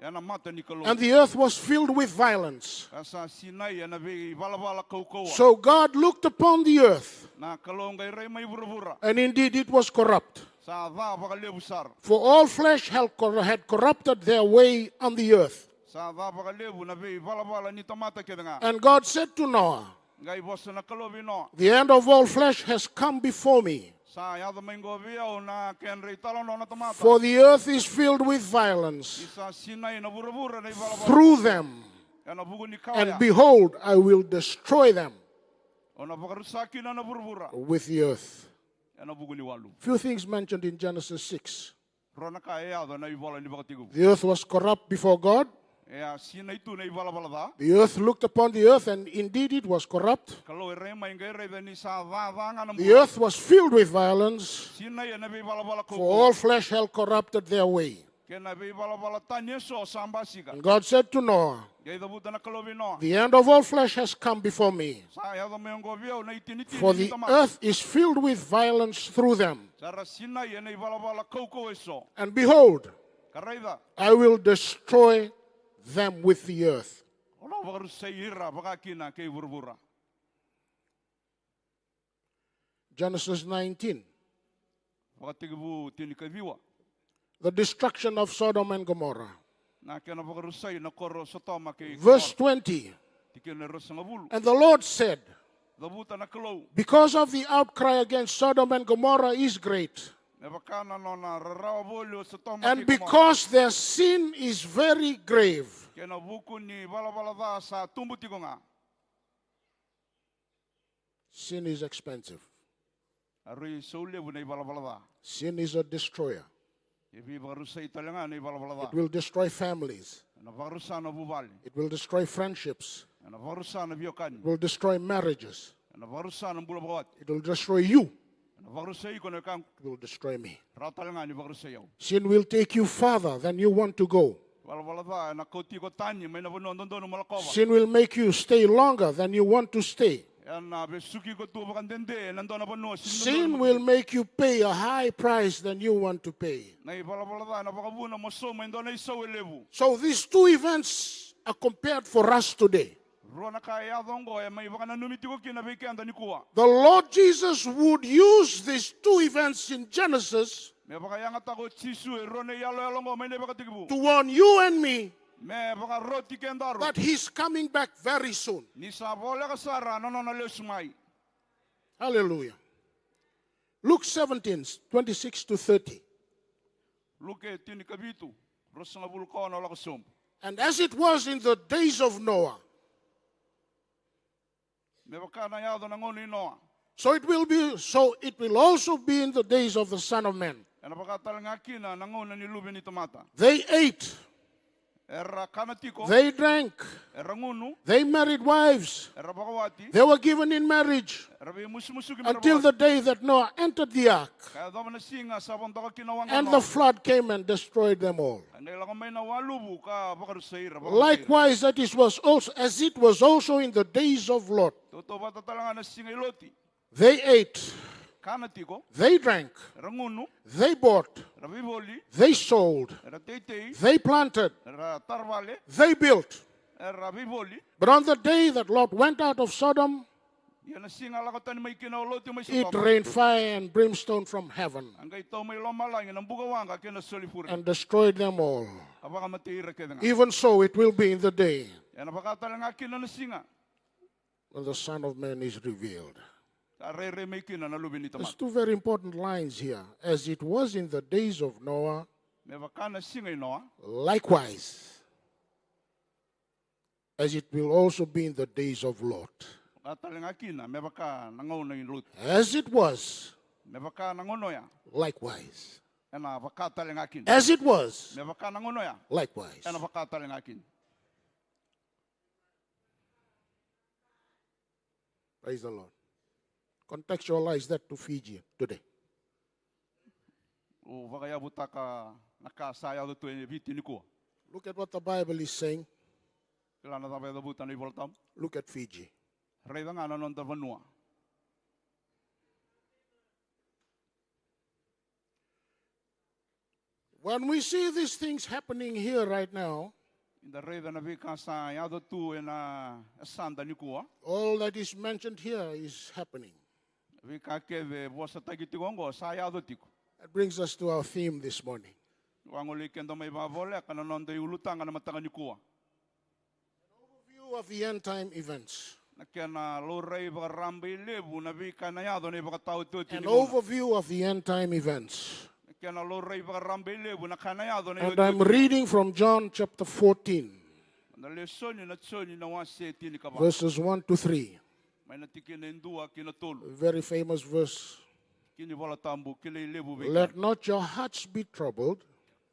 ena mata ni Kalou. And the earth was filled with violence. Ka sa sinai ena veivalavala kaukauwa. So God looked upon the earth, Na Kalou qai rai mai vuravura. And indeed it was corrupt. Sa ca vakalevu sara. For all flesh had cor-, had corrupted their way on the earth. Sa ca vakalevu na veivalavala ni tamata kece ga. And God said to Noah, Qai vosa na Kalou vei Noa. The end of all flesh has come before me. Sa yaco mai qo vei au na kedra italanoa na tamata. For the earth is filled with violence. Ni sa sinai na vuravura na ivalavala. Through them. Ena vuku ni ka oya. And behold, I will destroy them. Au na vakarusa kina na vuravura. With the earth. Ena vuku ni walu. Few things mentioned in Genesis six. Rua na ka e yaco ena ivola ni Vakatekivu. The earth was corrupt before God. E a sinai tu na ivalavala ca. The earth looked upon the earth, and indeed it was corrupt. Kalou e rai mai qai raica ni sa ca ca ga na bula. The earth was filled with violence, Sinai ena veivalavala kaukauwa. For all flesh had corrupted their way. Kei na veivalavala tani eso sa basika. And God said to Noah, Qai cavuta na Kalou vei Noa. The end of all flesh has come before me. Sa yaco mai oqo vei au na itinitini ni tamata. For the earth is filled with violence through them. Sa ra sinai ena ivalavala kaukauwa eso. And behold, ka raica, I will destroy them with the earth. Au na vakarusai ira vakakina kei vuravura. Genesis nineteen. Vakatekivu tinikaciwa. The destruction of Sodom and Gomorrah. Na kena vakarusai na koro o Sotoma kei Gomora. Verse twenty. Tikina e ruasagavulu. And the Lord said, Cavuta na Kalou. Because of the outcry against Sodom and Gomorrah is great. Me vaka na nona rarawa voli o Sotoma kei Gomora. And because their sin is very grave. Kei na vuku ni valavala ca sa tubu tiko ga. Sin is expensive. A rui saulevu na ivalavala ca. Sin is a destroyer. E veivakarusai tale ga na ivalavala ca. It will destroy families. Ena vakarusa na vuvale. It will destroy friendships. Ena vakarusa na veiwekani. It will destroy marriages. Ena vakarusa na bula vakawati. It will destroy you. Ena vakarusai iko na wekaqu. It will destroy me. Rawa tale ga ni vakarusai au. Sin will take you farther than you want to go. Valavala ca ena kauti iko tani mai na vanua dodonu mo lakova. Sin will make you stay longer than you want to stay. Ena vesuki iko tu vakadede ena dua na vanua sega ni dodonu mo tu. Sin will make you pay a high price than you want to pay. Na ivalavala ca ena vakavuna mo sauma e dua na isau e levu. So these two events are compared for us today. Rua na ka e yaco oqo e mai vakananumi tiko kina vei keda nikua. The Lord Jesus would use these two events in Genesis. Me vakayagataka o Jisu e rua na iyaloyalo oqo mai na ivakatekivu. To warn you and me. Me vakaroti kedaru. That he's coming back very soon. Ni sa voleka sara na nona lesu mai. Hallelujah. Luke seventeen, twenty-six to thirty. Luke tinikavitu, ruasagavulu ka ono lako sobu. And as it was in the days of Noah. Me vaka na yaco na gauna i Noa. So it will be, so it will also be in the days of the Son of Man. Ena vaka tale ga kina na gauna ni Luve ni tamata. They ate. Era kana tiko. They drank. Era gunu. They married wives. Era vakawati. They were given in marriage. Era veimusumusuki me ra vakawati. Until the day that Noah entered the ark. Ka yacova na siga sa vodoka kina waqa o Noa. And the flood came and destroyed them all. A qai lako mai na waluvu ka vakarusai ira, vakarusai ira. Likewise, that it was also, as it was also in the days of Lot. Tautauvata tale ga na siga i Loti. They ate. Kana tiko. They drank. Era gunu. They bought. Era veivoli. They sold. Era teitei. They planted. Era tara vale. They built. Era veivoli. But on the day that Lot went out of Sodom, Ia na siga a lako tani mai kina o Loti mai Sotoma. It rained fire and brimstone from heaven. A qai tau mai lomalagi na bukawaqa kei na sulifure. And destroyed them all. Ka vakamatei ira kece ga. Even so it will be in the day. Ena vaka tale ga kina na siga. When the Son of Man is revealed. Ka rairai mai kina na Luve ni tamata. There's two very important lines here. As it was in the days of Noah. Me vaka na siga i Noa. Likewise. As it will also be in the days of Lot. Vaka tale ga kina me vaka na gauna i Loti. As it was. Me vaka na gauna oya. Likewise. Ena vaka tale ga kina. As it was. Me vaka na gauna oya. Likewise. Ena vaka tale ga kina. Praise the Lord. Contextualize that to Fiji today. Au vakayavutaka na ka sa yaco tu e Viti nikua. Look at what the Bible is saying. Kila na cava e cavuta na iVolatabu. Look at Fiji. Raica ga na noda vanua. When we see these things happening here right now, Ni da raica na veika sa yaco tu ena yasada nikua. All that is mentioned here is happening. Veika kece vosataki tiko oqo sa yaco tiko. That brings us to our theme this morning. Vagolei keda mai vavoleka na noda iulutaga na mataka nikua. Overview of the end time events. Na kena laurai vakarabailevu na veika ena yaco na ivakataotioti An ni gauna. Overview of the end time events. Na kena laurai vakarabailevu na ka ena yaco na And I'm iotioti. Reading from John chapter fourteen, Na lesoni na Joni na wase tinikava. Verses one to three. Mai na tikina e dua ki na tolu. A very famous verse. Kini Vola Tabu, kilai levu vei Let not your hearts be troubled.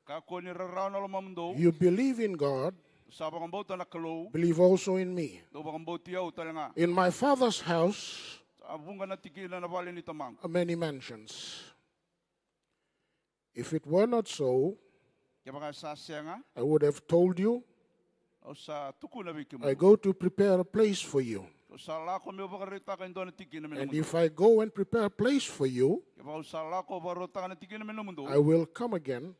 Kakua ni rarawa na lomamudou. You believe in God, Sa vakabauta na Kalou. Believe also in me. Dou vakabauti au tale ga. In my Father's house Sa vuqa na tikina na vale ni Tamaqu. are many mansions. If it were not so, Kevaka sa sega, I would have told you, au sa tukuna vei kemuni. I go to prepare a place for you. Au sa lako meu vakaraitaka e dua na tikina me And nomudou. If I go and prepare a place for you, Kevaka au sa lako vakarautaka na tikina me nomudou, I will come again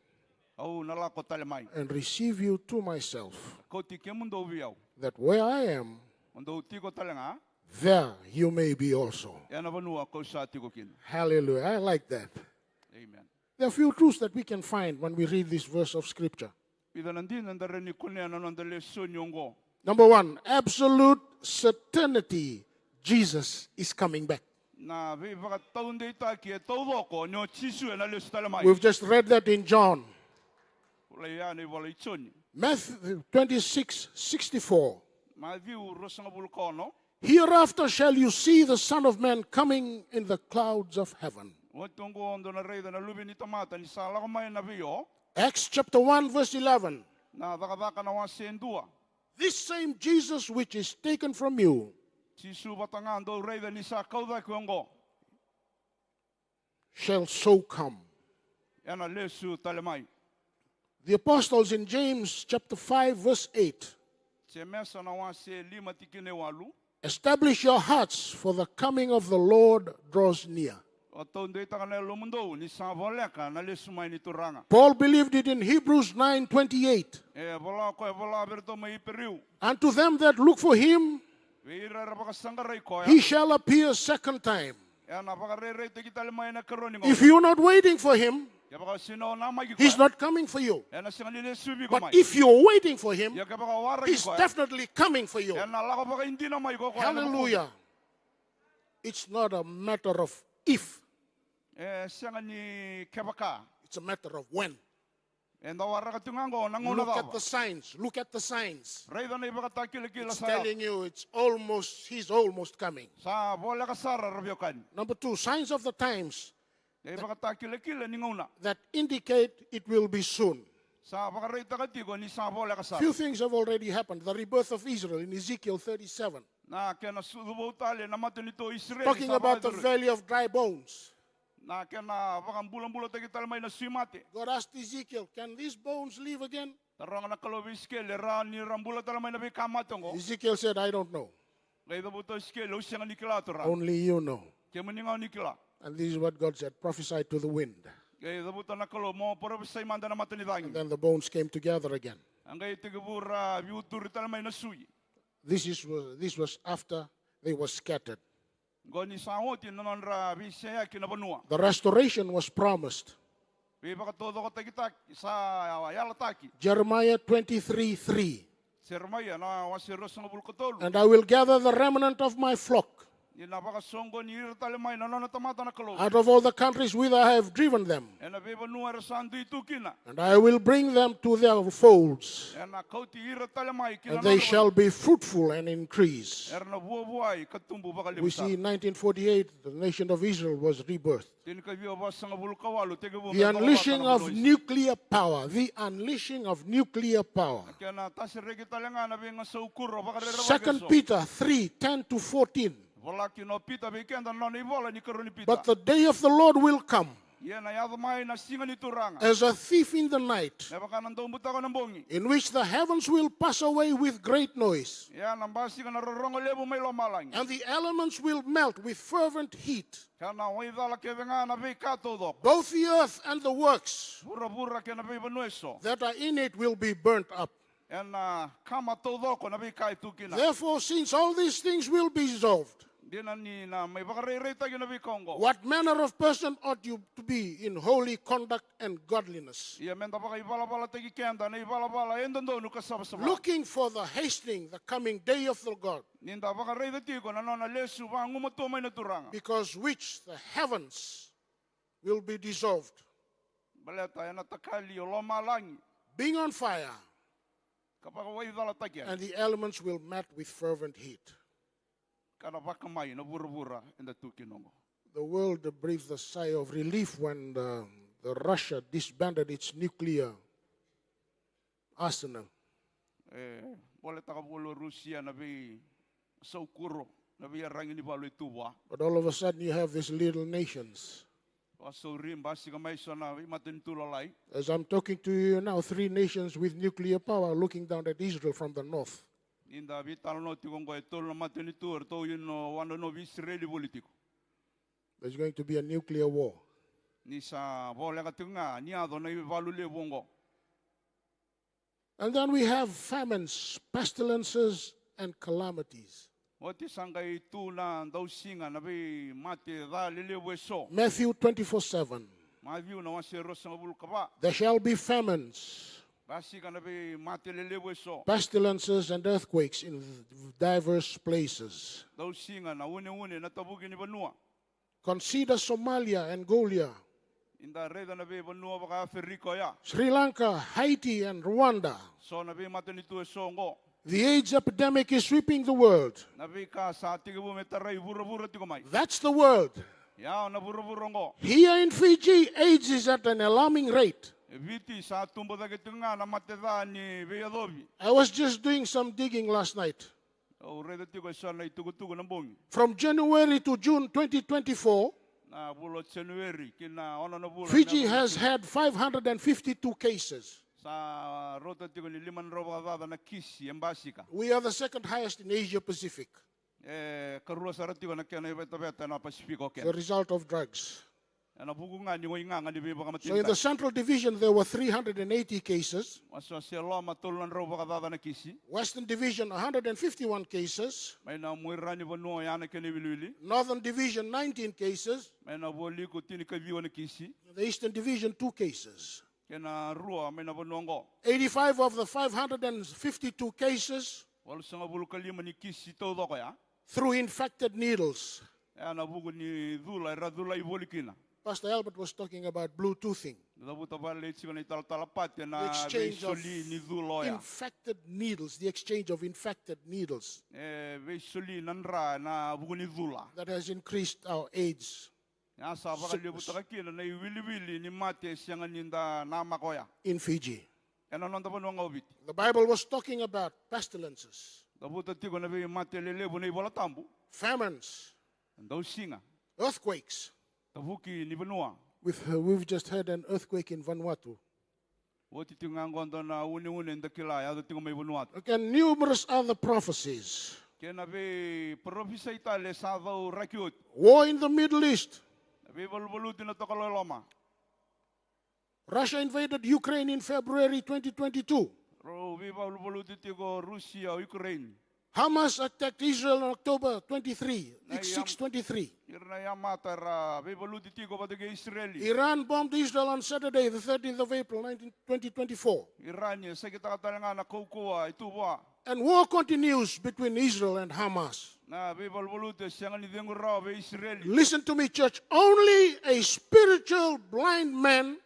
au na lako tale mai. And receive you to myself, Kauti kemudou vei au. That where I am, Mo dou tiko tale ga there you may be also. Ena vanua kau sa tiko kina. Hallelujah. I like that. Amen. There are few truths that we can find when we read this verse of Scripture. Vica na dina da rawa ni kunea na noda lesoni oqo. Number one, absolute certainty, Jesus is coming back. Na veivakataudeitaki e taucoko ni o Jisu ena lesu tale mai. We've just read that in John. Volai ya na ivola i Joni. Matthew twenty-six sixty-four. Maciu ruasagavulu ka ono. Hereafter shall you see the Son of Man coming in the clouds of heaven. Oti oqo dou na raica na Luve ni tamata ni sa lako mai na vei o. Acts chapter one verse eleven. Na Cakacaka na wase dua. This same Jesus which is taken from you Jisu vata ga dou raica ni sa kau cake oqo. Shall so come. Ena lesu tale mai. The apostles in James chapter five verse eight. Jemesa na wase lima tikina e walu. Establish your hearts, for the coming of the Lord draws near. Vakataudeitaka na yalomudou ni sa voleka na lesu mai ni Turaga. Paul believed it in Hebrews nine twenty-eight. E vola o koya, vola vei iratou mai Iperiu. Unto them that look for him, Vei ira era vakasaqarai koya. He shall appear second time. Ena vakarairaitaki tale mai ena karua ni If gauna. You're not waiting for him, Kevaka o sega ni o namaki He's koya, not coming for you. Ena sega ni lesu vei iko mai. But if you're waiting for him, Ia kevaka o waraki He's koya, Definitely coming for you. Ena lako vakaidina mai ko koya. Hallelujah. It's not a matter of if, E sega ni kevaka. It's a matter of when. Eda waraka tu ga oqo na gauna Look at cava. The signs. Look at the signs. Raica na ivakatakilakila. It's Sara. Telling you it's almost, He's almost coming. Sa voleka sara, ra veiwekani. Number two, signs of the times Na ivakatakilakila ni gauna. That indicate it will be soon. Sa vakaraitaka tiko ni sa voleka sara. Few things have already happened. The rebirth of Israel in Ezekiel thirty-seven. Na kena sucu vou tale na matanitu o Isireli. Talking about the valley of dry bones. Na kena vakabulabulataki tale mai na sui mate. God asked Ezekiel, can these bones live again? Taroga na Kalou vei Isikeli, e rawa ni ra bula tale mai na veika mate oqo? Ezekiel said, I don't know. Qai cavuta o Isikeli, au sega ni kila, Turaga. Only you know. Kemuni ga o ni kila. And this is what God said, prophesy to the wind. Qai cavuta na Kalou, mo parofisai mada na mata ni cagi. And then the bones came together again. A qai tekivu ra veiuturi tale mai na sui. This is, this was after they were scattered. Qo ni sa oti na nodra veiseyaki na vanua. The restoration was promised. Veivakataucokotaki sa yalataki. Jeremiah twenty-three three. Jeremaia na wase ruasagavulu ka tolu. And I will gather the remnant of my flock. Ni na vakasoqoni ira tale mai na nona tamata na Kalou. Out of all the countries whither I have driven them. Ena veivanua era sa dui tu kina. And I will bring them to their folds. Ena kauti ira tale mai kina. And they shall be fruitful and increase. Era na vuavuai ka tubu vakalevu. We see in nineteen forty-eight, the nation of Israel was rebirthed. Tinikaciwa vasagavulu ka walu, tekivu. The unleashing of nuclear power. The unleashing of nuclear power. Kena tasi reki tale ga na veigasau kuro vakarerevaki. Second Peter three ten to fourteen. Vola kina o Pita vei keda na nona ivola ni karua ni Pita. But the day of the Lord will come. Ia na yaco mai na siga ni Turaga. As a thief in the night, Me vaka na daubutako na bogi. In which the heavens will pass away with great noise, Ia na basika na rorogo levu mai lomalagi. And the elements will melt with fervent heat. Ka na waicala kece ga na veika taucoko. Both the earth and the works Vuravura kei na veivanua eso. That are in it will be burnt up. Ena kama taucoko na veika e tu kina. Therefore, since all these things will be dissolved, Dina ni na mai vakarairaitaki na veika oqo. What manner of person ought you to be in holy conduct and godliness? Ia me da vakaivalavala taki keda na ivalavala e dodonu ka savasava. Looking for the hastening, the coming day of the God. Ni da vakaraica tiko na nona lesu vagumatua mai na Turaga. Because which the heavens will be dissolved. Baleta ena takali o lomalagi. Being on fire. Ka vakawaicalataki yani. And the elements will melt with fervent heat. Ka na vakamai na vuravura eda tu kina oqo. The world breathes a sigh of relief when the, the Russia disbanded its nuclear arsenal. E voletaka voli o Rusia na veisaukuro, na veiyaragi ni valu e tu vua. But all of a sudden you have these little nations. Vakasauri basika mai so na veimatanitu lalai. As I'm talking to you now, three nations with nuclear power are looking down at Israel from the north. Ni da veitalanoa tiko oqo, e tolu na matanitu eratou ino wanonovi Isireli voli tiko. There's going to be a nuclear war. Ni sa voleka tiko ga ni yaco na ivalu levu oqo. And then we have famines, pestilences, and calamities. Oti sa qai tu na dausiga, na veimate ca lelevu eso. Matthew twenty-four seven. Maciu na wase e ruasagavulu ka va. There shall be famines, Basika na veimate lelevu eso. Pestilences, and earthquakes in diverse places. Dausiga, na uneune, na tavuki ni vanua. Consider Somalia, Angola, Ni da raica na veivanua vakaAferika oya. Sri Lanka, Haiti, and Rwanda. So na veimatanitu eso oqo. The AIDS epidemic is sweeping the world. Na veika sa tekivu me tarai vuravura tiko mai. That's the world. Ia na vuravura oqo. Here in Fiji, AIDS is at an alarming rate. E Viti sa tubu cake tiko ga na mate ca ni veiyacovi. I was just doing some digging last night. Au raica tiko eso na itukutuku na bogi. From January to June twenty twenty-four, Na vula o Janueri ki na ono na vula. Fiji has had five hundred fifty-two cases. Sa rauta tiko ni lima na drau vakacaca na kisi e basika. We are the second highest in Asia Pacific. E karua sara tiko na kena ivetaveta ena Pasifika o The kena. Result of drugs. Ena vuku ga ni waigaga ni So in the veivakamatenitaki. Central Division, there were three hundred and eighty cases. Wasewase e loma tolu na drau vakacaca na kisi. Western Division, one hundred and fifty-one cases. Mai na muira ni vanua oya na kena iwiliwili. Northern Division, nineteen cases. Mai na vualiku tinikaciwa na kisi. The Eastern Division, two cases. Kena rua mai na vanua oqo. Eighty-five of the five hundred and fifty-two cases Walusagavulu ka lima ni kisi taucoko ya. Through infected needles. Ena vuku ni cula era culai voli kina. Pastor Albert was talking about Bluetoothing. Cavuta vale tiko na italatala Pate The na exchange of veisoli ni cula oya. Infected needles, the exchange of infected needles. E veisoli na dra ena vuku ni cula. That has increased our AIDS. Ya sa vakalevutaka kina na iwiliwili ni mate e sega ni da namaka oya. In Fiji. Ena noda vanua ga o Viti. The Bible was talking about pestilences. Cavuta tiko na veimate lelevu na iVola Tabu. Famines. Dausiga. Earthquakes. Tavuki ni vanua. We've, we've just had an earthquake in Vanuatu. Oti tiko ga oqo dua na uneune da kila yaco tiko mai Vanuatu. And numerous other prophecies. Kei na veiparofisai tale sa cauraki oti. War in the Middle East. Na veivaluvaluti na tokalau e loma. Russia invaded Ukraine in February twenty twenty-two. Rau veivaluvaluti tiko Rusia o Ukraine. Hamas attacked Israel on October twenty-three, six twenty-three. Ira na yamata era veivaluti tiko vata kei Isireli. Iran bombed Israel on Saturday, the thirteenth of April, nineteen, twenty twenty-four. Irani e sakitaka tale ga na kaukauwa e tu vua. And war continues between Israel and Hamas. Na veivaluvaluti e sega ni cegu rawa vei Isireli. Listen to me, church. Only a spiritual blind man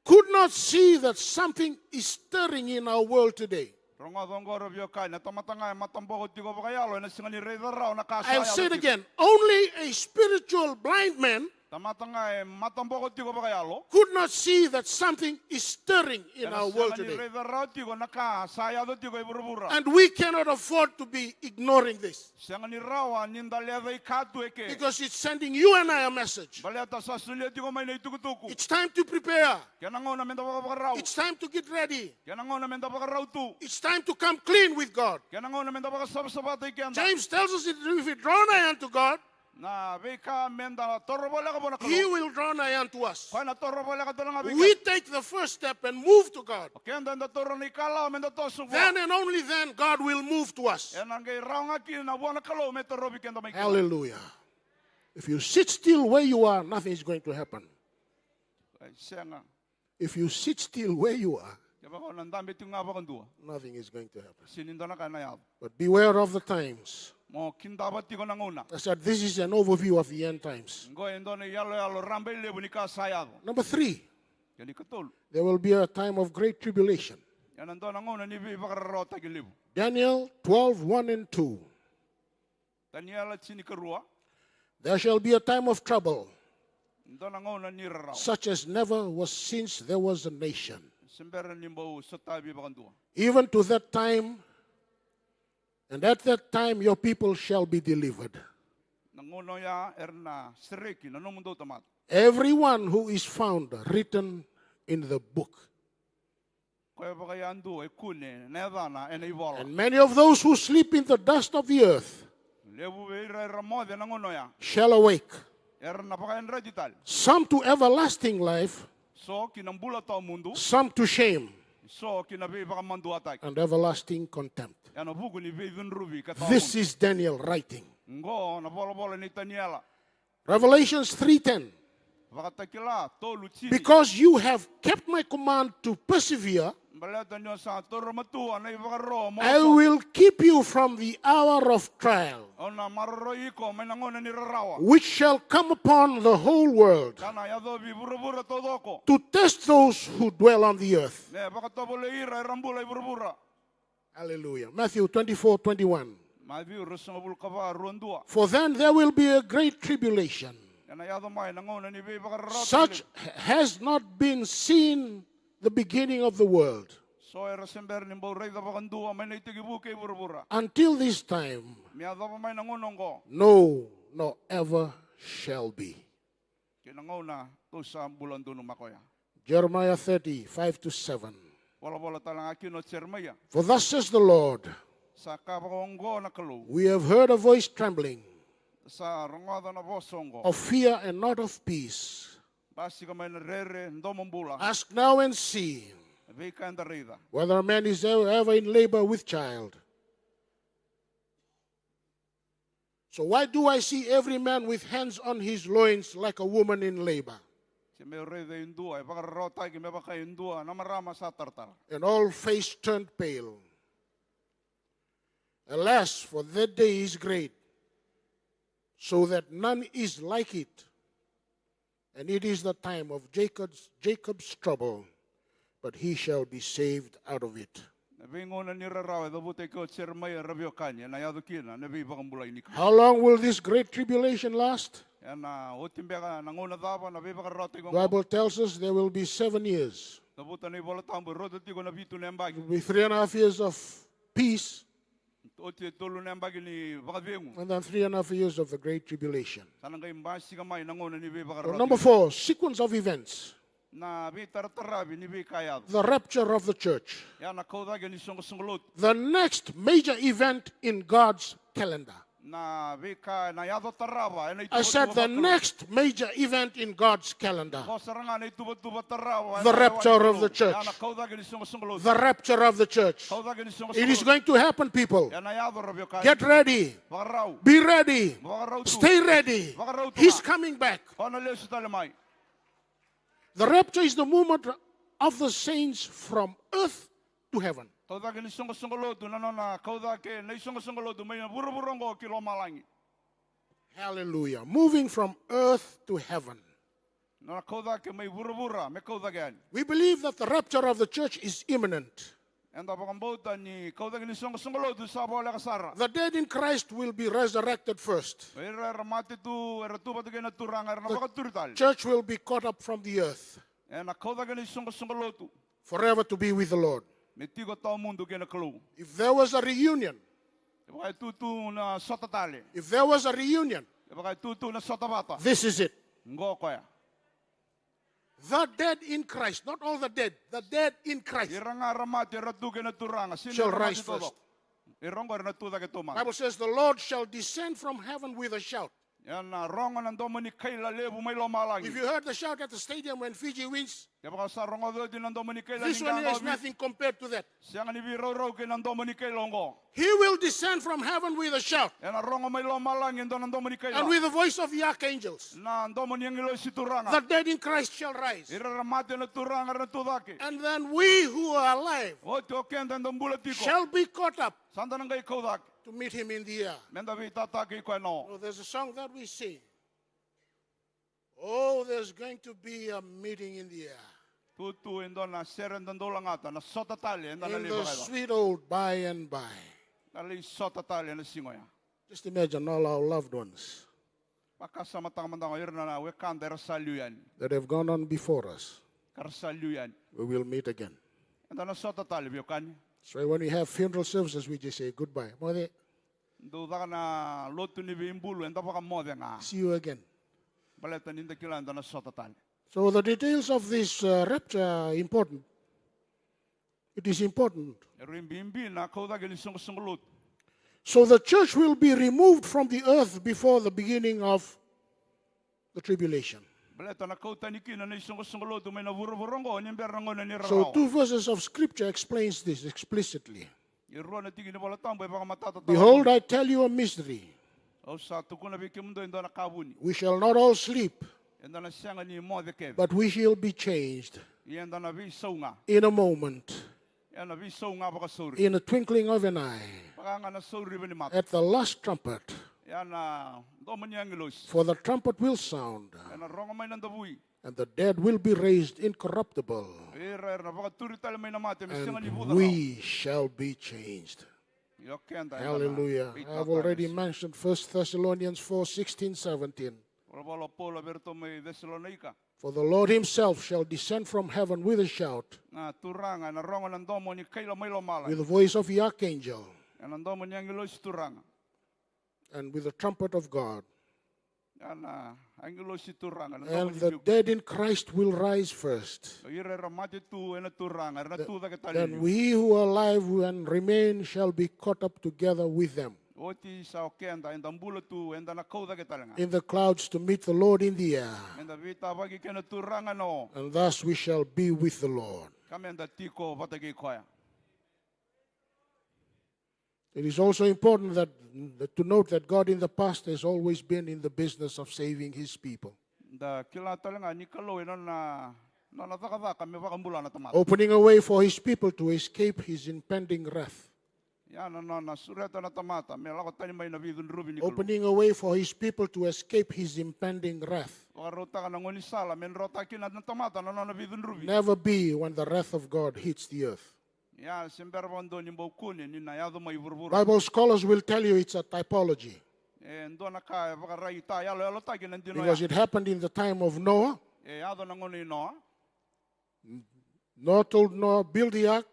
could not see that something is stirring in our world today. Rogoca oqo ra veiwekani, na tamata ga e mataboko tiko vakayalo ena sega ni raica rawa na ka sa yaco tiko. I'll say it again. Only a spiritual blind man Tamata ga e mataboko tiko vakayalo. Could not see that something is stirring in our world today. Ena sega ni raica rawa tiko na ka sa yaco tiko e vuravura. And we cannot afford to be ignoring this. Sega ni rawa ni da leca i ka tu eke. Because it's sending you and I a message. Baleta sa solia tiko mai na itukutuku. It's time to prepare. Kena gauna meda vakavakarau. It's time to get ready. Kena gauna meda vakarau tu. It's time to come clean with God. Kena gauna meda vakasavasavataki keda. James tells us that if we draw nigh unto God, na veika meda toro voleka vua na Kalou, He will draw nigh unto us. Koya na toro voleka tale ga vei keda. We take the first step and move to God. O keda eda toro na ikalawa meda toso vua. Then and only then God will move to us. Ena qai rawa ga kina vua na Kalou me torovi keda mai kina. Hallelujah. If you sit still where you are, nothing is going to happen. Ai, sega. If you sit still where you are, kevaka o na dabe tiko ga vakadua, nothing is going to happen. Sega ni dua na ka ena yaco. But beware of the times. Mo kidava tiko na gauna. I said this is an overview of the end times. Qo e dua na iyaloyalo rabailevu ni ka sa yaco. Number three. Kena ikatolu. There will be a time of great tribulation. Ena dua na gauna ni veivakararawataki levu. Daniel twelve, one and two. Taniela tinikarua. There shall be a time of trouble, dua na gauna ni rarawa, such as never was since there was a nation. Se bera ni bau sotavi vakadua. Even to that time, and at that time your people shall be delivered. Na gauna oya era na sereki na nomudou tamata. Everyone who is found written in the book. Koya vakayadua e kune na yacana ena ivola. And many of those who sleep in the dust of the earth, levu vei ira era moce na gauna oya, shall awake, era na vakayadrati tale. Some to everlasting life, so ki na bula tawamudu, some to shame, so ki na veivakamaduataki, and everlasting contempt. Ena vuku ni veicudruvi ka tawamudu. This is Daniel writing. Qo na volavola nei Taniela. Revelations three ten. Vakatakila tolu tini. Because you have kept my command to persevere, baleta ni o sa toro matua na ivakaro mo, I will keep you from the hour of trial, au na maroroi iko mai na gauna ni rarawa, which shall come upon the whole world, ka na yacovi vuravura taucoko, to test those who dwell on the earth. Me vakatovolei ira era bula i vuravura. Hallelujah. Matthew twenty-four twenty-one. Maciu ruasagavulu ka va, rua dua. For then there will be a great tribulation, ena yaco mai na gauna ni veivakararawataki, such has not been seen the beginning of the world, so era se bera ni bau raica vakadua mai na itekivu kei vuravura, until this time, me yacova mai na gauna oqo, no, nor ever shall be. Kei na gauna tou sa bula donumaka oya. Jeremiah thirty, five to seven. Volavola tale ga kina o Jeremaia. For thus says the Lord, sa kaya vakaoqo na Kalou. We have heard a voice trembling, sa rogoca na vosa oqo, of fear and not of peace. Basika mai na rere, domobula. Ask now and see, veika eda raica, whether a man is ever in labor with child. So why do I see every man with hands on his loins like a woman in labor? Se meu raica e dua e vakararawataki me vaka e dua na marama sa taratara. And all face turned pale. Alas, for that day is great, so that none is like it. And it is the time of Jacob's, Jacob's trouble, but he shall be saved out of it. Na veigauna ni rarawa e cavuta eke o Jeremaia, ra veiwekani, ena yaco kina na veivakabulai ni Kalou. How long will this great tribulation last? Ena oti beka na gauna cava na veivakararawataki oqo? Bible tells us there will be seven years. Cavuta na iVola Tabu e rauta tiko na vitu na yabaki. It will be three and a half years of peace. Oti e tolu na yabaki ni vakacegu. And then three and a half years of the great tribulation. Sa na qai basika mai na gauna ni veivakararawataki. Number four, sequence of events. Na veitarataravi ni veika e yaco. The rapture of the church. Ya na kau cake ni soqosoqo lotu. The next major event in God's calendar. Na veika na yaco tarava ena ituvatuva. I said the next major event in God's calendar. Qo sara ga na ituvatuva tarava. The rapture of the church. Ya na kau cake ni soqosoqo lotu. The rapture of the church. Kau cake ni soqosoqo lotu. It is going to happen, people. Ena yaco, ra veiwekani. Get ready. Vakarau. Be ready. Vakarau tu. Stay ready. Vakarau tu. He's coming back. O na lesu tale mai. The rapture is the movement of the saints from earth to heaven. Kau cake ni soqosoqo lotu, na nona kau cake na isoqosoqo lotu mai na vuravura oqo ki lomalagi. Hallelujah. Moving from earth to heaven. Na nona kau cake mai vuravura me kau cake yani. We believe that the rapture of the church is imminent. Eda vakabauta ni kau cake ni soqosoqo lotu sa voleka sara. The dead in Christ will be resurrected first. O ira era mate tu, era tu vata kei na Turaga, era na vakaturi tale. Church will be caught up from the earth. Ena kau cake ni soqosoqo lotu. Forever to be with the Lord. Me tiko tawamudu kei na Kalou. If there was a reunion, kevaka e tu tu na sota tale. If there was a reunion, kevaka e tu tu na sota vata. This is it. Qo koya. The dead in Christ, not all the dead, the dead in Christ. Ira ga era mate, era tu kei na Turaga, sega ni ra mate taucoko. Ira oqo era na tu cake taumada. Bible says the Lord shall descend from heaven with a shout. Ena rogo na domo ni kaila levu mai lomalagi. If you heard the shout at the stadium when Fiji wins, kevaka sa rogoca oti na domo ni kaila ni qaqa o Viti, this one is nothing compared to that. Sega ni veiraurau kei na domo ni kaila oqo. He will descend from heaven with a shout. Ena rogo mai lomalagi e dua na domo ni kaila. And with the voice of the archangels. Na domo ni agilosi Turaga. The dead in Christ shall rise. Ira era mate ena Turaga era na tu cake. And then we who are alive, oti o keda eda bula tiko, shall be caught up. Sa da na qai kau cake. To meet him in the air. Meda veitataki koya na o. Oh, there's a song that we sing. Oh, there's going to be a meeting in the air. Tu tu e dua na sere eda dau lagata, na sota tale eda na lai vakayacora. In the sweet old by and by. Na lai sota tale ena siga oya. Just imagine all our loved ones. Vakasamataka mada ga o ira na wekada era sa liu yani. That have gone on before us. Ka ra sa liu yani. We will meet again. Eda na sota tale, veiwekani. That's why when we have funeral services, we just say goodbye. Moce. Dau caka na lotu ni veibulu, eda vakamoce ga. See you again. Baleta ni da kila eda na sota tale. So the details of this, uh, rapture are important. It is important. E rui bibi na kau cake ni soqosoqo lotu. So the church will be removed from the earth before the beginning of the tribulation. Baleta na kau tani kina na isoqosoqo lotu mai na vuravura oqo ni bera na gauna ni rarawa. So two verses of scripture explains this explicitly. E rua na tiki ni Vola Tabu e vakamatata tawa. Behold, I tell you a mystery. Au sa tukuna vei kemudou e dua na ka vuni. We shall not all sleep, eda na sega ni moce kece. But we shall be changed. Ia eda na veisau ga. In a moment. Ena veisau ga vakasauri. In a twinkling of an eye. Vaka ga na sauriva ni mata. At the last trumpet. Ena domo ni agilosi. For the trumpet will sound. Ena rogo mai na davui. And the dead will be raised incorruptible. Ira era na vakaturi tale mai na mate me sega ni vuca rawa. And we shall be changed. Io keda eda na veitata. Hallelujah. I have already mentioned First Thessalonians four sixteen, seventeen. Volavola o Paula vei iratou mai Cesalonaika. For the Lord himself shall descend from heaven with a shout, na Turaga ena rogo ena domo ni kaila mai lomalagi, with the voice of the archangel, ena domo ni agilosi Turaga, and with the trumpet of God. Ena agilosi Turaga, ena domo ni biubiu. And the dead in Christ will rise first. O ira era mate tu ena Turaga era na tu cake tale. Then we who are alive and remain shall be caught up together with them. Oti sa o keda eda bula tu, eda na kau cake tale ga. In the clouds to meet the Lord in the air. Meda veitavaki kei na Turaga ena o. And thus we shall be with the Lord. Ka meda tiko vata kei koya. It is also important that, that to note that God in the past has always been in the business of saving his people. Da kila tale ga ni Kalou ena nona, nona cakacaka me vakabula na tamata. Opening a way for his people to escape his impending wrath. Ia na nona sureta na tamata me lako tani mai na veicudruvi ni Kalou. Opening a way for his people to escape his impending wrath. Vakarautaka na gaunisala me drotaka kina na tamata na nona veicudruvi. Never be when the wrath of God hits the earth. Ia se bera vakadua ni bau kune ni na yaco mai vuravura. Bible scholars will tell you it's a typology. E dua na ka e vakaraitayaloyalotaki na dina oya. Because it happened in the time of Noah. E yaco na gauna i Noa. Noah told Noah, "Build the ark."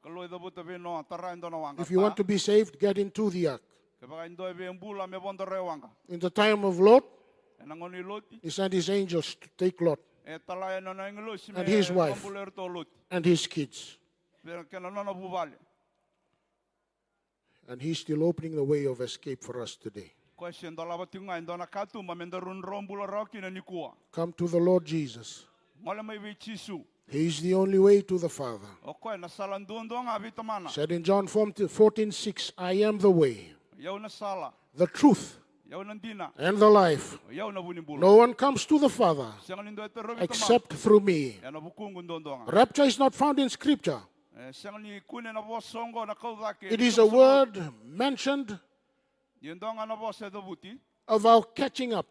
Kalou e cavuta vei Noa, tara e dua na waqa. "If you want to be saved, get into the ark." Kevaka e dua e via bula, me vodo rawa e waqa. In the time of Lot, ena gauna i Loti, he sent his angels to take Lot. E talai na nona agilosi me vakabula iratou o Loti. And his wife. And his kids. Vei kei na nona vuvale. And he's still opening the way of escape for us today. Koya se dolava tiko ga e dua na katuba me daru dro bula rawa kina nikua. Come to the Lord Jesus. Gole mai vei Jisu. He is the only way to the Father. O koya na sala duadua ga vei Tamana. Said in John fourteen six, "I am the way, o i au na sala, the truth, o i au na dina, and the life. O i au na vu ni bula. No one comes to the Father, sega ni dua e tarovi Tamana, except through me." Ena vukuqu duadua ga. Rapture is not found in scripture. E sega ni kune na vosa oqo na kau cake. It is a word mentioned. Ia e dua ga na vosa e cavuti. Of our catching up.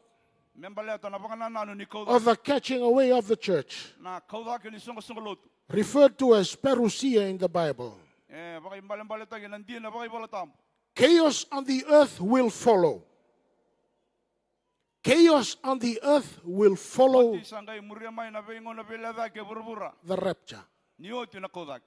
Me baleta na vakanananu ni kau cake. Of the catching away of the church. Na kau cake ni soqosoqo lotu. Referred to as parousia in the Bible. Sa ibalebaletaki na dina vakaivolatabu. Chaos on the earth will follow. Chaos on the earth will follow Oti sa qai muria mai na veigauna veilecayaki e vuravura. The rapture. Ni oti na kau cake.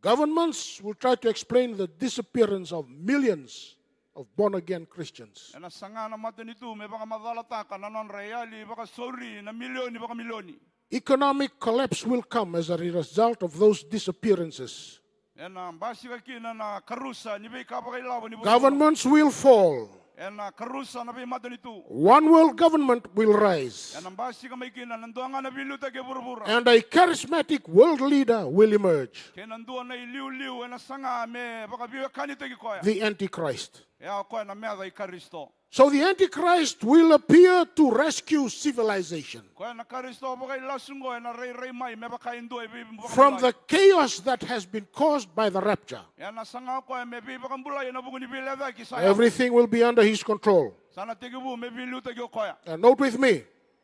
Governments will try to explain the disappearance of millions of born again Christians. Ena saga na matanitu me vakamacalataka na nodra yali vakasauri na milioni vakamilioni. Economic collapse will come as a result of those disappearances. Ena basika kina na karusa ni veika vakailavo ni vuravura. Governments will fall. Ena karusa na veimatanitu. One world government will rise. Ena basika mai kina na dua ga na veiliutaki e vuravura. And a charismatic world leader will emerge. Kei na dua na iliuliu ena saga me vakaveiwekanitaki koya. The Antichrist. E a koya na meca i Karisito. So the Antichrist will appear to rescue civilization Koya na Karisito vakailasu oqo ena rairai mai me vaka e dua e vei from the chaos that has been caused by the rapture. Ena saga o koya me veivakabulai ena vuku ni veilecayaki sa yaco. Everything will be under his control. Sa na tekivu me veiliutaki o koya. And note with me,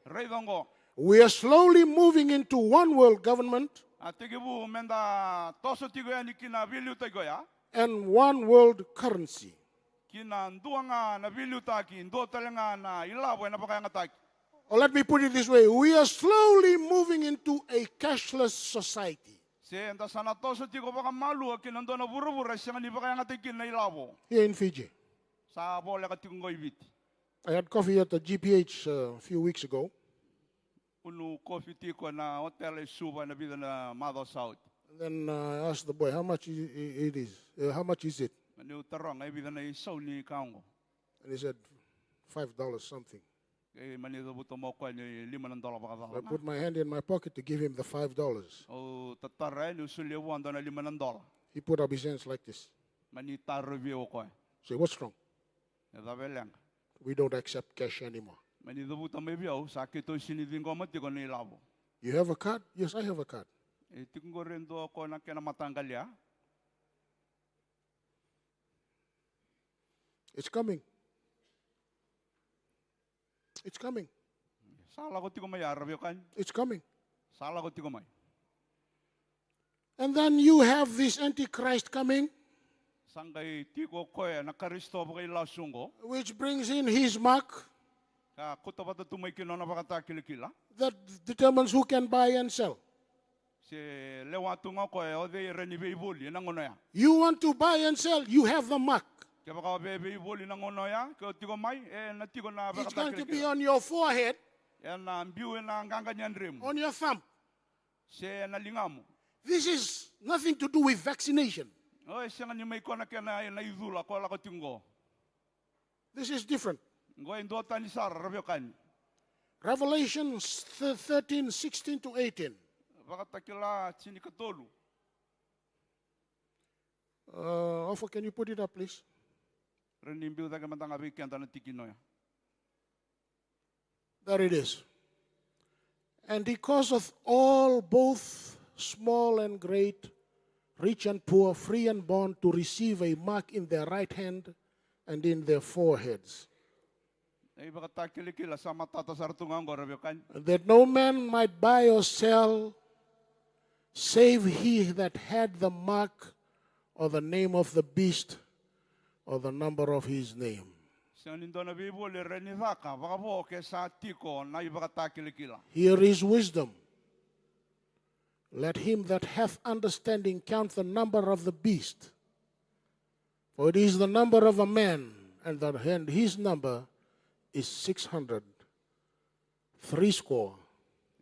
Raica oqo. We are slowly moving into one world government A tekivu me da toso tiko yani ki na veiliutaki oya. And one world currency. Ki na dua ga na veiliutaki, dua tale ga na ilavo ena vakayagataki. Or let me put it this way, we are slowly moving into a cashless society. Se da sa na toso tiko vakamalua ki na dua na vuravura e sega ni vakayagataki kina na ilavo. Here in Fiji. Sa voleka tiko oqo i Viti. I had coffee at the G P H a few weeks ago. Au kunu kofi tiko ena otela i Suva ena vica na macawa sa oti. And then uh, I asked the boy, how much i- i- it is? Uh, how much is it? Mani au taroga e vica na isau ni ka oqo. And he said, five dollars something. Kei mani cavuta mai o koya ni lima na dola vakacala. I put my hand in my pocket to give him the five dollars. Au tatara yani, au solia vua dua na lima na dola. He put up his hands like this. Mani tarovi au o koya. Say, what's wrong? E cava e leqa? We don't accept cash anymore. Mani cavuta mai vei au, sa keitou sega ni ciqoma tiko na ilavo. You have a card? Yes, I have a card. E tiko qori e dua o koya na kena mataqali ya. It's coming. It's coming. Sa lako tiko mai ya, ra veiwekani. It's coming. Sa lako tiko mai. And then you have this Antichrist coming, Sa qai tiko o koya na Karisito vakailasu oqo. Which brings in his mark Ka kauta vata tu mai kina nona vakatakilakila. That determines who can buy and sell. Se lewa tu ga o koya o cei e rawa ni veivoli ena gauna ya. You want to buy and sell, you have the mark. Kevaka o via veivoli na gauna ya, ke o tiko mai, ena tiko na vakatakilakila. It's going to be on your forehead, Ena biu ena qaqa ni yadremu. On your thumb. Se na ligamu. This is nothing to do with vaccination. O e sega ni mai kona kena na icula ko lako tiko qo. This is different. Qo e duatani sara, ra veiwekani. Revelation thirteen, sixteen to eighteen. Vakatakila tinikatolu. Uh, Offa, can you put it up, please? Ra ni biu cake mada ga vei keda na tikina oya. There it is. And he causeth all, both small and great, rich and poor, free and bond, to receive a mark in their right hand and in their foreheads. Na ivakatakilakila sa matata sara tu ga oqo, ra veiwekani. That no man might buy or sell, save he that had the mark or the name of the beast or the number of his name. Sega ni dua na veivoli e rawa ni caka vakavo ke sa tiko na ivakatakilakila. Here is wisdom. Let him that hath understanding count the number of the beast, for it is the number of a man, and that and his number is six hundred threescore.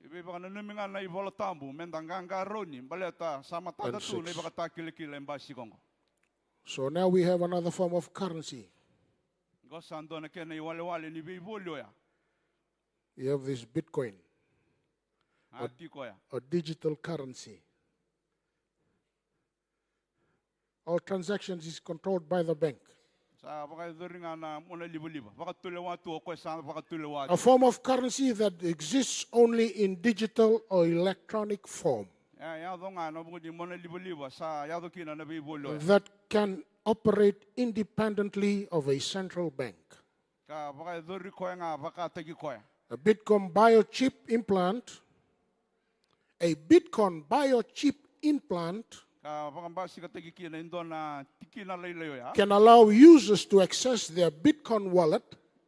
E veivakananumi ga na iVola Tabu me da qaqarauni baleta sa matata tu na ivakatakilakila e basika oqo. So now we have another form of currency. Qo sa dua na kena iwalewale ni veivoli oya. You have this Bitcoin, A tiko oya. A digital currency. All transactions is controlled by the bank. Sa vakayacori ga na mona livaliva. Vakatulewa tu o koya sa vakatulewa tu. A form of currency that exists only in digital or electronic form. E yaco ga na vuku ni mona livaliva sa yaco kina na veivoli oya. That can operate independently of a central bank. Ka vakayacori koya ga vakataki koya. A Bitcoin biochip implant. A Bitcoin biochip implant Ka vakabasikataki kina e dua na tikina lailai oya. Can allow users to access their Bitcoin wallet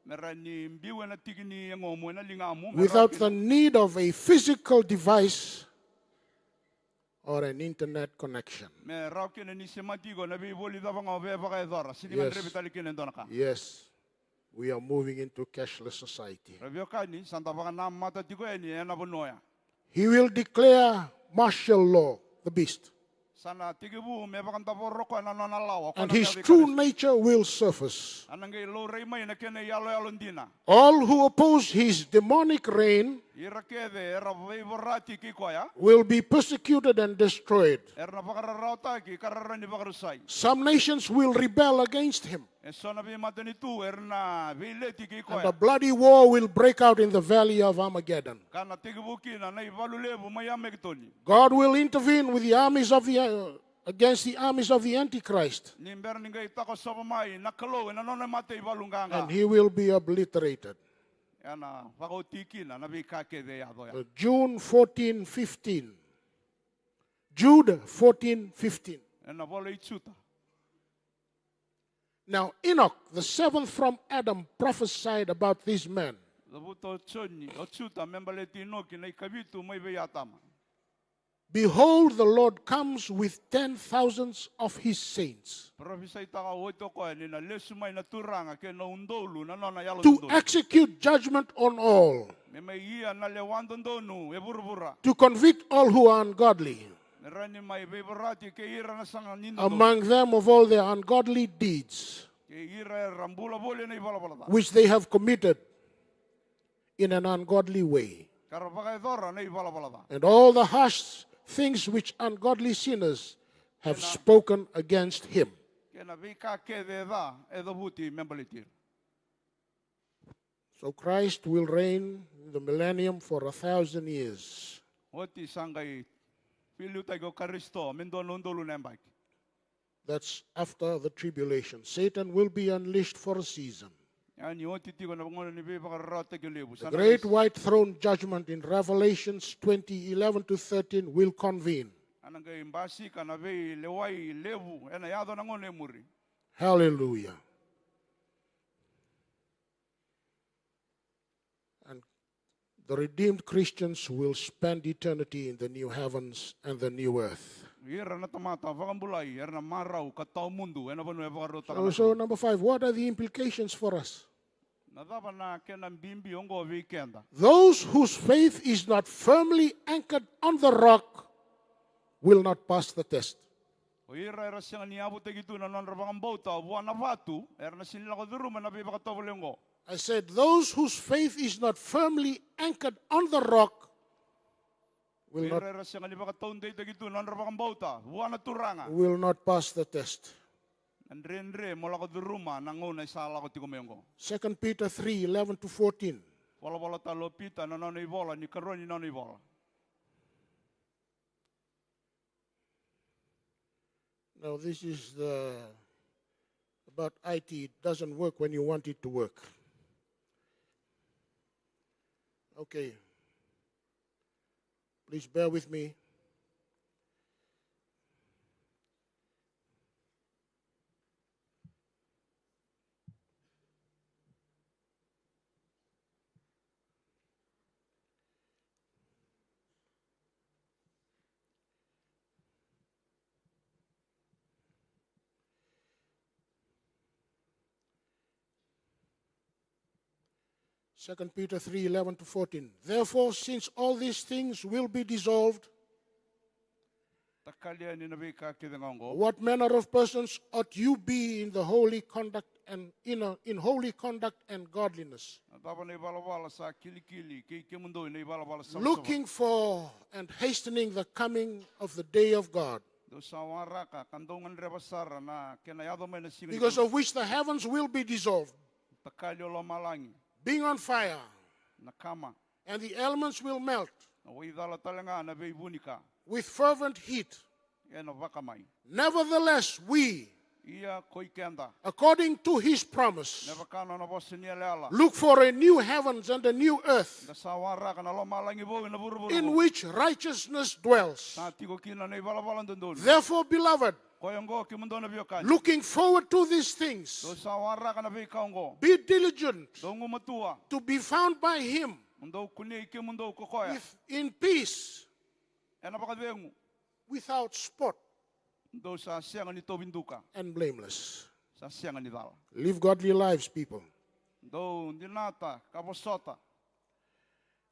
Me rawa ni biu ena tiki ni yagomu, ena ligamu, me rawa without kina the need of a physical device or an internet connection. Me rawa kina ni semati iko na veivoli cava ga o via vakayacora, sega ni Yes. gadrevi tale kina e dua na ka. Yes. We are moving into cashless society. Ra veiwekani, sa da vakanamata tiko yani ena vanua oya. He will declare martial law, the beast. Sa na tekivu me vakadavora o koya na nona lawa, o koya And na his veika true lesu. nature will surface. A na qai laurai mai na kena iyaloyalo dina. All who oppose his demonic reign Ira kece era veivorati kei koya. will be persecuted and destroyed. Era na vakararawataki ka ra rawa ni vakarusai. Some nations will rebel against him. E so na veimatanitu era na veileti kei And a koya. bloody war will break out in the valley of Armageddon. Ka na tekivu kina na ivalu levu mai Ameketoni. God will intervene with the armies of the, uh, against the armies of the Antichrist. Ni bera ni qai takosova mai na Kalou ena nona mataivalu qaqa. And he will be obliterated. Ena vakaoti kina na veika kece e yaco ya. Uh, June fourteen fifteen. Jude fourteen fifteen. Ena vola i Juta. Now Enoch, the seventh from Adam, prophesied about this man. Cavuta o Joni, o Juta me baleti Inoki na ikavitu mai vei Atama. Behold, the Lord comes with ten thousands of his saints Parofisaitaka oti o koya ni na lesu mai na Turaga kei na udolu na nona yalo to dodonu. execute judgment on all, Me mai ia na lewa dodonu e vuravura. to convict all who are ungodly Me rawa ni mai veivorati kei ira na saga ni dodonu. among them of all their ungodly deeds Kei ira era bula voli ena ivalavala ca. which they have committed in an ungodly way, Ka ra vakayacora na ivalavala ca. and all the harsh things which ungodly sinners have Kena spoken against him. Kei na veika kece e ca e cavuti me baleti ira. So Christ will reign in the millennium for a thousand years. Oti sa qai veiliutaki o Karisito me dua na udolu na yabaki. That's after the tribulation. Satan will be unleashed for a season. Ia ni oti tiko na gauna ni veivakararawataki levu. The Sa na great qai white throne judgment in Revelations twenty, eleven to thirteen will convene. A na qai basika na veilewai levu ena yaco na gauna e muri. Hallelujah. And the redeemed Christians will spend eternity in the new heavens and the new earth. Ira na tamata vakabulai era na marau ka tawa mudu ena vanua e vakarautaka So, na so Kalou. Number five, what are the implications for us? Na cava na kena bibi oqo vei keda? Those whose faith is not firmly anchored on the rock will not pass the test. O ira era sega ni yavutaki tu na nodra vakabauta vua na vatu, era na sega ni lako curuma na veivakatovolei oqo. I said, those whose faith is not firmly anchored on the rock will O not, ira era sega ni vakataudeitaki tu na nodra vakabauta vua na Turaga will not pass the test. Na dredre mo lako curuma na gauna e sa lako tiko mai oqo. Second Peter three, eleven to fourteen. Volavola tale o Pita na nona ivola, na ikarua ni nona ivola. Now, this is the, about I T. It doesn't work when you want it to work. Okay. Please bear with me. Second Peter three, eleven to fourteen. Therefore, since all these things will be dissolved, Takali yani na veika kece ga oqo. What manner of persons ought you be in the holy conduct and in, a, in holy conduct and godliness? Na cava na ivalavala sa kilikili kei kemudou ena ivalavala savasava? Looking for and hastening the coming of the day of God. Dou sa waraka ka dou gadreva sara na kena yaco mai na siga ni Kalou. Because of which the heavens will be dissolved. Takali o lomalagi. Being on fire. Na kama. And the elements will melt. Na waicala tale ga na veivunika. With fervent heat. Ena vakamai. Nevertheless, we, Ia ko i keda. According to his promise. Me vaka na nona vosa ni yalayala. Look for a new heavens and a new earth Da sa waraka na lomalagi vou ena vuravura in vou. Which righteousness dwells. Sa tiko kina na ivalavala dodonu. Therefore, beloved, Koya oqo kemudou na veiwekani. Looking forward to these things, Dou sa waraka na veika oqo. Be diligent Dou gumatua. To be found by him. Mo dou kunei kemudou ko koya. With, in peace. Ena vakacegu. Without spot. Dou sa sega ni tauvi duka. And blameless. Sa sega ni cala. Live godly lives, people. Dou dinata ka vosota.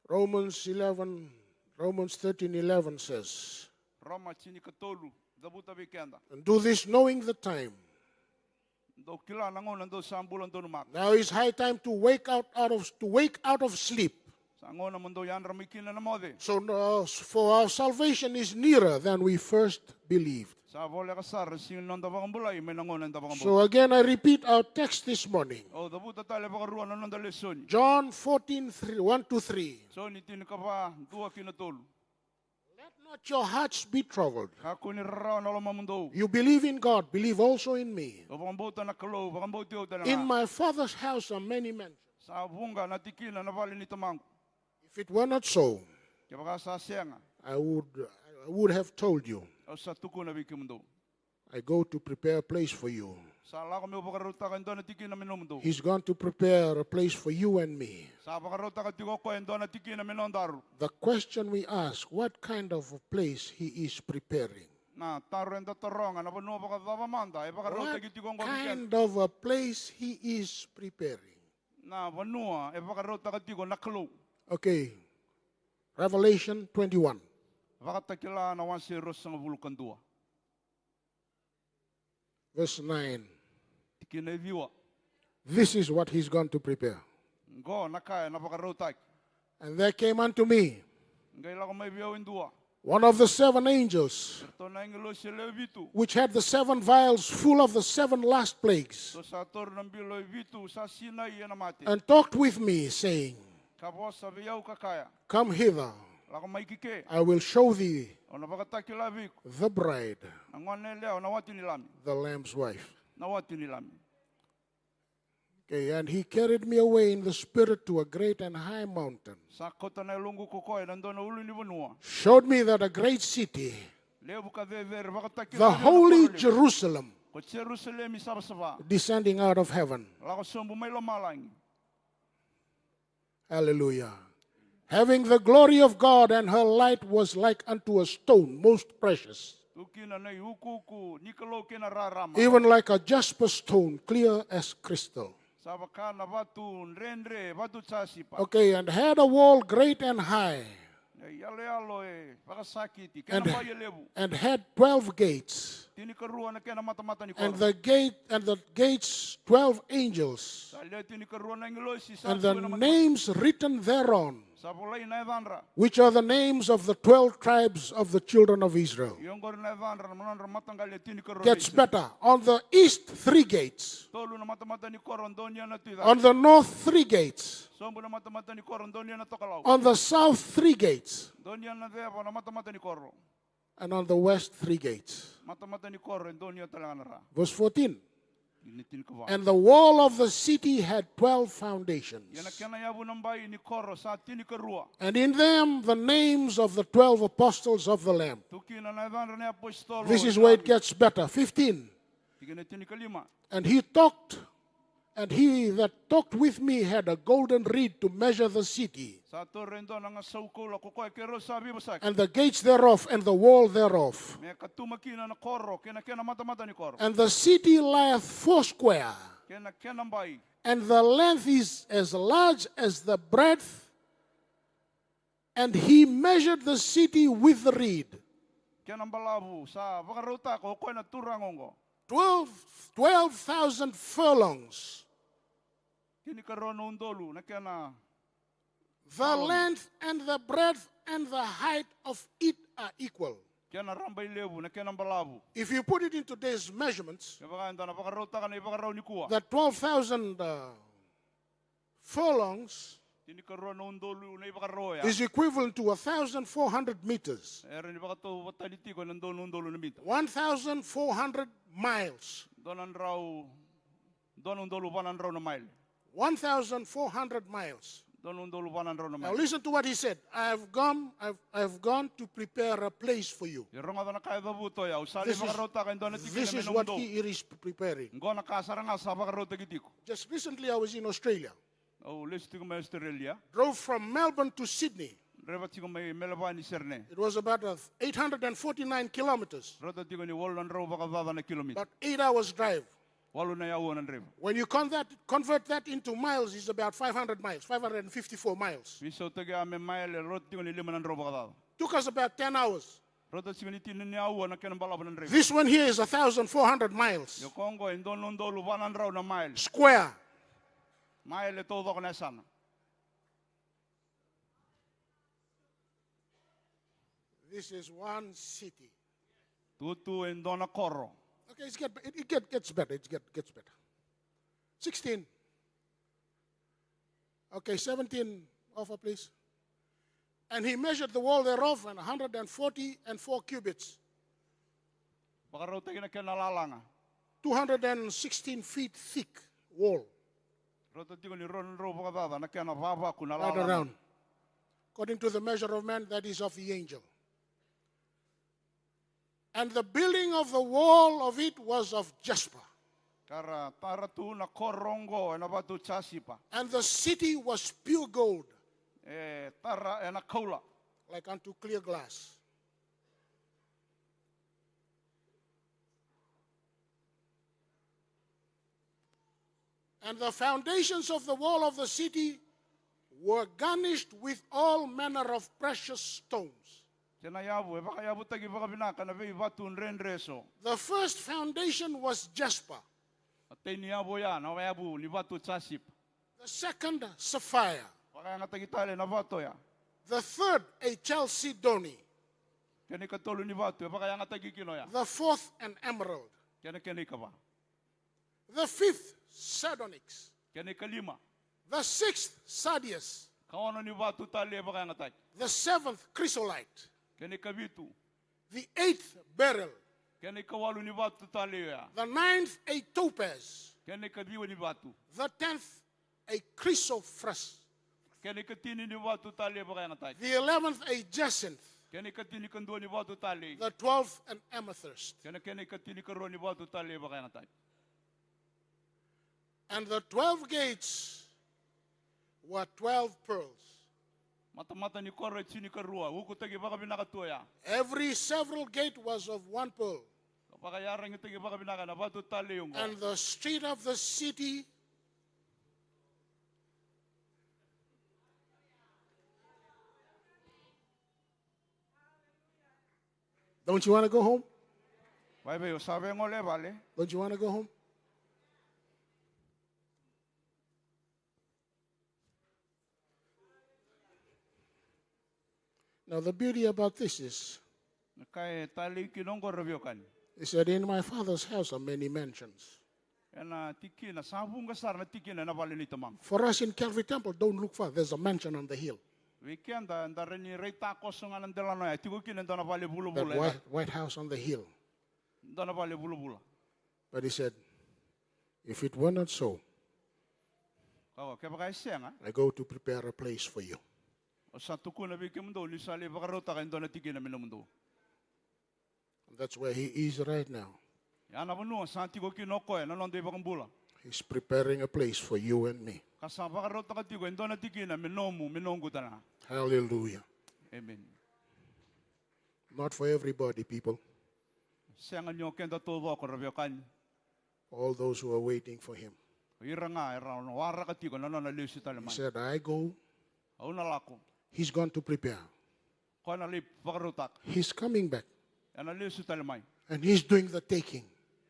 Romans eleven, Romans thirteen eleven says, Roma tinikatolu, cavuta vei keda. And do this knowing the time. Dou kila na gauna dou sa bula donumaka. Now is high time to wake out, out of to wake out of sleep. Sa gauna mo dou yadra mai kina na moce. So no, for our salvation is nearer than we first believed. Sa voleka sara sina noda vakabulai mai na gauna eda vakabulai. So again, I repeat our text this morning. Au cavuta tale vakarua na noda lesoni. John fourteen, three, one to three. Joni tinikava, dua ki na tolu. Let not your hearts be troubled. Kakua ni rarawa na lomamudou. You believe in God, believe also in me. Dou vakabauta na Kalou, vakabauti au tale In ga. My Father's house are many mansions. Sa vuqa na tikina na vale ni tamaqu. If it were not so, Kevaka sa sega, I would, I would have told you. Au sa tukuna vei kemudou. I go to prepare a place for you. Sa lako meu vakarautaka e dua na tikina me nomudou. He's gone to prepare a place for you and me. Sa vakarautaka tiko o koya e dua na tikina me nodaru. The question we ask, what kind of a place he is preparing? Na taro eda taroga, na vanua vakacava mada e vakarautaki tiko oqo vei keda. What kind of a place he is preparing? Na vanua e vakarautaka tiko na Kalou. Okay. Revelation twenty-one. Vakatakila na wase ruasagavulu ka dua. Verse nine. Tikina e ciwa. This is what he's going to prepare. Qo na ka ena vakarautaki. And there came unto me Qai lako mai vei au e dua. one of the seven angels, Eratou na agilosi e lewe vitu. Which had the seven vials full of the seven last plagues, Eratou sa taura na bilo e vitu sa sinai ena mate. And talked with me, saying, Ka vosa vei au ka kaya, Come hither, lako mai ki ke. I will show thee Au na vakatakila vei iko the bride, na gone yalewa, na wati ni Lami. The Lamb's wife. Na wati ni Lami. Okay, and he carried me away in the spirit to a great and high mountain. Sa kauta na yaloqu ko koya ena dua na ulunivanua. Showed me that a great city, Levu ka cecere, vakatakila the na holy koro levu. Jerusalem, Ko Jerusalemi savasava. Descending out of heaven. Lako sobu mai lomalagi. Hallelujah. Having the glory of God, and her light was like unto a stone most precious, Tu kina na iukuuku ni Kalou kei na rarama. Even like a jasper stone, clear as crystal. Sa vaka na vatu dredre, vatu jasipa. Okay, and had a wall great and high, Na iyaloyalo e vakasakiti, kei na and, bai e levu. And had twelve gates, Tinikarua na kena matamata ni and koro. The gate, and the gates twelve angels, Sa lewe tinikarua na agilosi, sa And the tiko na mata. Names written thereon, Sa volai na yacadra. Which are the names of the twelve tribes of the children of Israel. Ia oqori na yacadra na nodra mataqali e tinikarua. Gets better. On the east, three gates. Tolu na matamata ni koro, donuya na tui cake. On the north, three gates. Sobu na matamata ni koro, donuya na tokalau. On the south, three gates. Donuya na ceva na matamata ni koro. And on the west, three gates. Matamata ni koro e donuya tale ga na ra. Verse fourteen. Ni tinikava. And the wall of the city had twelve foundations. Ia na kena yavu na bai ni koro sa tinikarua. And in them the names of the twelve apostles of the Lamb. Tu kina na yacadra na apositolo. This is where it gets better. Fifteen. Tikina tinikalima. And he talked, and he that talked with me had a golden reed to measure the city. Sa taura e dua na gasau koula ko koya keirau sa veivosaki. And the gates thereof, and the wall thereof. Me katuma kina na koro kei na kena matamata ni koro. And the city lieth foursquare. Kei na kena bai. And the length is as large as the breadth. And he measured the city with the reed. Kena balavu sa vakarautaka o koya na turaga oqo. Twelve, twelve thousand furlongs. Tinikarua na udolu na kena. The length and the breadth and the height of it are equal. Kena rabailevu, na kena balavu. If you put it in today's measurements, Kevaka eda na vakarautaka na ivakarau nikua. That twelve thousand, uh, furlongs Tinikarua na udolu na ivakarau oya. Is equivalent to a thousand four hundred meters. Era ni vakatauvatani tiko ena dua na udolu na mita. One thousand four hundred miles. Dua na drau, dua na udolu va na drau na maile. One thousand four hundred miles. Dua na udolu va na drau na maile. Now listen to what he said. I have gone, I've, I've gone to prepare a place for you. Ia rogoca na ka e cavuta oya, au sa lai vakarautaka e dua na tikina me nomudou. This is what he is preparing. Qo na ka sara ga sa vakarautaki tiko. Just recently I was in Australia. Au lesu tiko mai Australia. Drove from Melbourne to Sydney. Draiva tiko mai Melevani, Serene. It was about uh, eight hundred and forty-nine kilometers. Rauta tiko ni walu na drau vakacaca na kilomita. About eight hours drive. Walu na aua na draiva. When you con that, convert that into miles, it's about five hundred miles, five hundred and fifty-four miles. Veisautaki ya me maile, rauta tiko ni lima na drau vakacaca. Took us about ten hours. Rauta tiko ni tini ni aua na kena balavu na draiva. This one here is a thousand four hundred miles. Ia ko qo e dua na udolu va na drau na maile. Square. Maile taucoko na yasana. This is one city. Tutu e dua na koro. Okay, it's get, it, it get, gets better. It get, gets better. Sixteen. Okay, seventeen, offer, please. And he measured the wall thereof, and a hundred and forty and four cubits. Vakarautaki na kena lalaga. Two hundred and sixteen feet thick wall. Rauta tiko ni rua na drau vakacaca na kena vavaku na lalaga. Right around. According to the measure of man, that is of the angel. And the building of the wall of it was of jasper. Ka ra tara tu na koro oqo ena vatu jasipa. And the city was pure gold. E tara ena koula. Like unto clear glass. And the foundations of the wall of the city were garnished with all manner of precious stones. Kena yavu, e vakayavutaki vakavinaka na veivatu dredre eso. The first foundation was jasper. A tei ni yavu oya na yavu ni vatu jasipa. The second, sapphire. Vakayagataki tale na vatu oya. The third, a chalcedony. Kena ikatolu ni vatu e vakayagataki kina oya. The fourth, an emerald. Kena, kena ikava. The fifth, sardonyx. Kena ikalima. The sixth, sardius. Kaono ni vatu tale e vakayagataki. The seventh, chrysolite. Kena ikavitu. The eighth, beryl. Kena ikawalu ni vatu tale oya. The ninth, a topaz. Kena ikaciwa ni vatu. The tenth, a chrysoprase. Kena ikatini ni vatu tale e vakayagataki. The eleventh, a jacinth. Kena ikatinikadua ni vatu tale. The twelfth, an amethyst. Kena, kena ikatinikarua ni vatu tale e vakayagataki. And the twelve gates were twelve pearls. Matamata ni koro e tinikarua, ukutaki vakavinaka tu oya. Every several gate was of one pearl. Ka vakayaragitaki vakavinaka na vatu tale oqo. And the street of the city Don't you want to go home? Vaivei, o sa via gole e vale? Don't you want to go home? Now, the beauty about this is, na ka e talei kina oqo, ra veiwekani, he said, "In my father's house are many mansions." Ena tikina, sa vuqa sara na tikina ena vale nei tamaqu. For us in Calvary Temple, don't look far. There's a mansion on the hill. Vei keda, da rawa ni rai takoso ga na delana oya, e tiko kina e dua na vale vulavula. That white, white house on the hill. Dua na vale vulavula. But he said, "If it were not so, kevaka e sega, I go to prepare a place for you." Au sa tukuna vei kemudou niu sa lai vakarautaka e dua na tikina me nomudou. And that's where he is right now. Ya na vanua sa tiko kina o koya na noda iVakabula. He's preparing a place for you and me. Ka sa vakarautaka tiko e dua na tikina me nomu, me noqu tale ga. Hallelujah. Amen. Not for everybody, people. Sega ni o keda taucoko, ra veiwekani. All those who are waiting for him. O ira ga era na waraka tiko na nona lesu tale mai. He said, "I go." Au na lako. He's going to prepare. Koya na lai vakarautaka. He's coming back. Ena lesu tale mai. And he's doing the taking.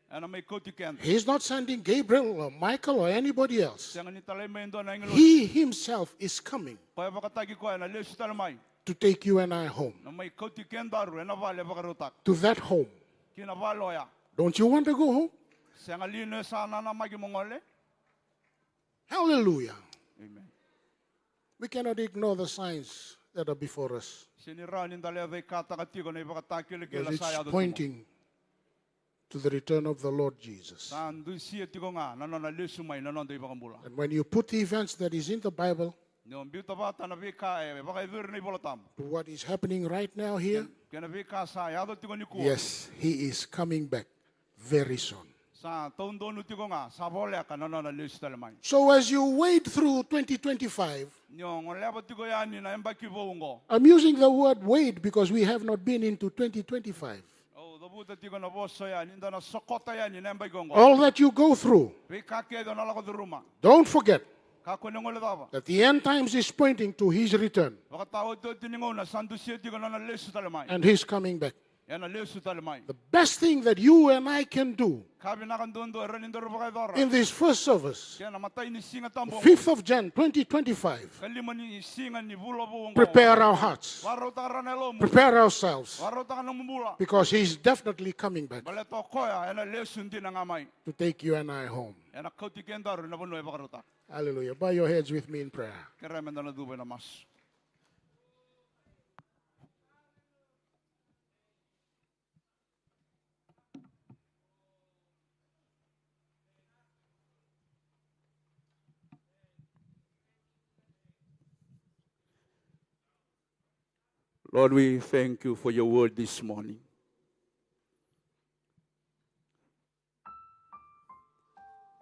Ena mai kauti keda. He's not sending Gabriel or Michael or anybody else. Sega ni talai mai e dua na agilosi. He himself is coming. Koya vakataki koya na lesu tale mai. To take you and I home. Na mai kauti kedaru ena vale e vakarautaka. To that home. Ki na vale oya. Don't you want to go home? Sega li ni o sa nanamaki mo gole? Hallelujah. Amen. We cannot ignore the signs that are before us. Sega ni rawa ni da lai caikataka tiko na ivakatakilakila sa yaco tu. Because it's pointing to the return of the Lord Jesus. Sa dusia tiko ga na nona lesu mai na noda iVakabula. And when you put the events that is in the Bible Ni o biuta vata na veika e vakayacori na iVola Tabu to what is happening right now here, kei na veika sa yaco tiko nikua, yes, he is coming back very soon. Sa taudonu tiko ga, sa voleka na nona lesu tale mai. So as you wade through twenty twenty-five, Ni o goleva tiko yani na yabaki vou oqo. I'm using the word wade because we have not been into twenty twenty-five. Au cavuta tiko na vosa oya ni da na sokota yani na yabaki oqo. All that you go through, Veika kece o na lako curuma. Don't forget Kakua ni guilecava that the end times is pointing to his return. Vakataotioti ni gauna sa dusia tiko na nona lesu tale mai. And he's coming back. Ena lesu tale mai. The best thing that you and I can do Ka vinaka duadua e rawa ni daru vakayacora in this first service, kei na imatai ni Siga Tabu oqo, fifth of Jan twenty twenty-five, ka lima ni siga ni vula vou oqo, prepare our hearts, vakarautaka rawa na yalomu, prepare ourselves, vakarautaka nomu bula, because he is definitely coming back baleta o koya ena lesu dina ga mai. To take you and I home. Ena kauti kedaru ena vanua e vakarautaka. Hallelujah. Bow your heads with me in prayer. Kerea meda na cuva ena masu. Lord, we thank you for your word this morning.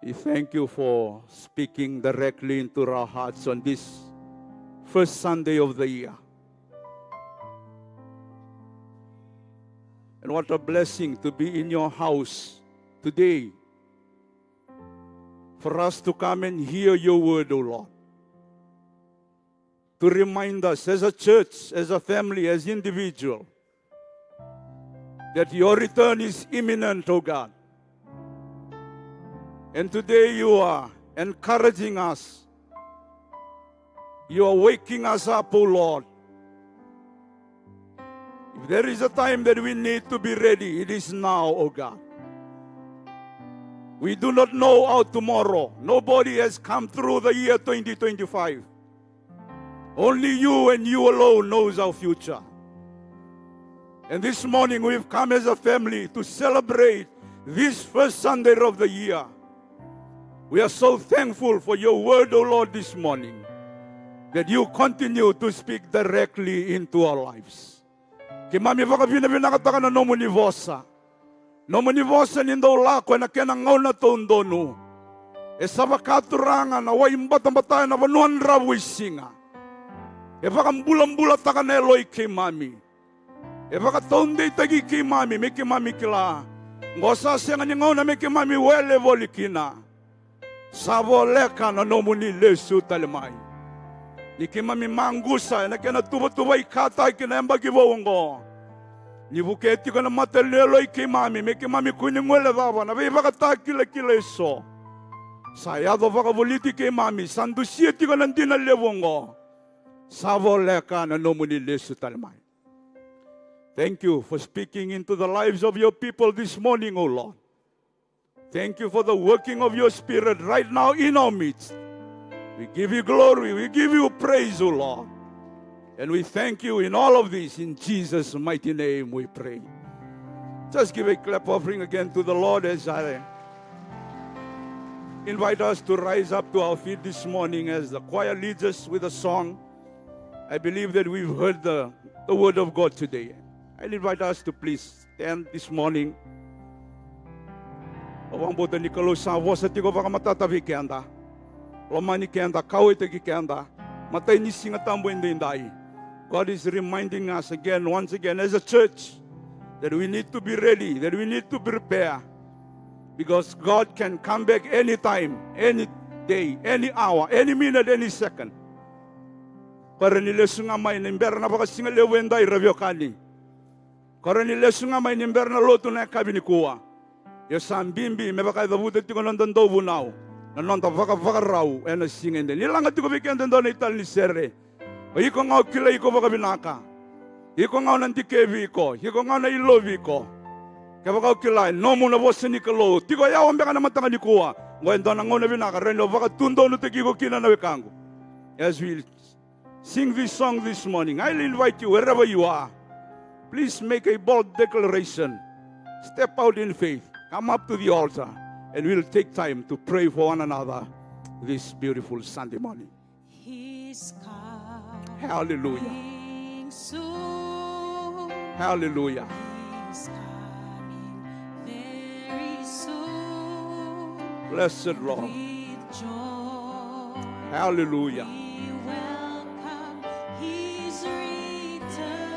We thank you for speaking directly into our hearts on this first Sunday of the year. And what a blessing to be in your house today, for us to come and hear your word, O Lord, to remind us as a church, as a family, as individual, that your return is imminent, O God. And today you are encouraging us. You are waking us up, O Lord. If there is a time that we need to be ready, it is now, O God. We do not know our tomorrow. Nobody has come through the year twenty twenty-five. Only you and you alone knows our future. And this morning we've come as a family to celebrate this first Sunday of the year. We are so thankful for your word, O Lord, this morning, that you continue to speak directly into our lives. Keimami vakavinavinakataka na nomuni vosa. Nomuni vosa ni dau lako ena kena gauna taudonu. E sa vaka turaga na wai batabata ena vanua dravuisiga. E vakabulabulataka na yalo i keimami. E vakataudeitaki keimami me keimami kila, oqo sa sega ni gauna me keimami wele voli kina. Sa voleka na nomuni lesu tale mai. Ni keimami maqusa ena kena tuvatuvai kataki na yabaki vou oqo. Ni vukea tiko na matanitu yalo i keimami me keimami kua ni guilecava na veivakatakilakila eso. Sa yaco vakavoliti keimami, sa dusia tiko na dina levu oqo. Sa voleka na nomuni lesu tale mai. Thank you for speaking into the lives of your people this morning, O Lord. Thank you for the working of your Spirit right now in our midst. We give you glory, we give you praise, O Lord. And we thank you in all of this. In Jesus' mighty name we pray. Just give a clap offering again to the Lord as I invite us to rise up to our feet this morning as the choir leads us with a song. I believe that we've heard the, the word of God today. I invite us to please stand this morning. Au vakabauta ni Kalou sa vosa tiko vakamatata vei keda. Lomani keda, kauwaitaki keda. Matai ni Siga Tabu edaidai. God is reminding us again, once again, as a church, that we need to be ready, that we need to prepare. Because God can come back anytime, any day, any hour, any minute, any second. Ko rawa ni lesu ga mai ni bera na vakasigalevu edai, ra veiwekani. Ko rawa ni lesu ga mai ni bera na lotu na yakavi nikua. Ia sa bibi me vaka e cavuta tiko na noda dauvunau, na noda vakavakarau ena siga edai. Ni laga tiko vei keda e dua na itali ni sere. O iko ga o kilai iko vakavinaka. Iko ga o na dikevi iko, iko ga o na ilovi iko. Kevaka o kila e nomu na vosa ni Kalou, tiko yawa beka na mataka nikua, oqo e dua na gauna vinaka, rawa ni o vakatudonutaki iko kina, na wekaqu. As we sing this song this morning, I'll invite you wherever you are. Please make a bold declaration. Step out in faith. Come up to the altar and we'll take time to pray for one another this beautiful Sunday morning. He's coming Hallelujah. Soon. Hallelujah. He's coming very soon. Blessed Lord. With joy. Hallelujah. We welcome his return.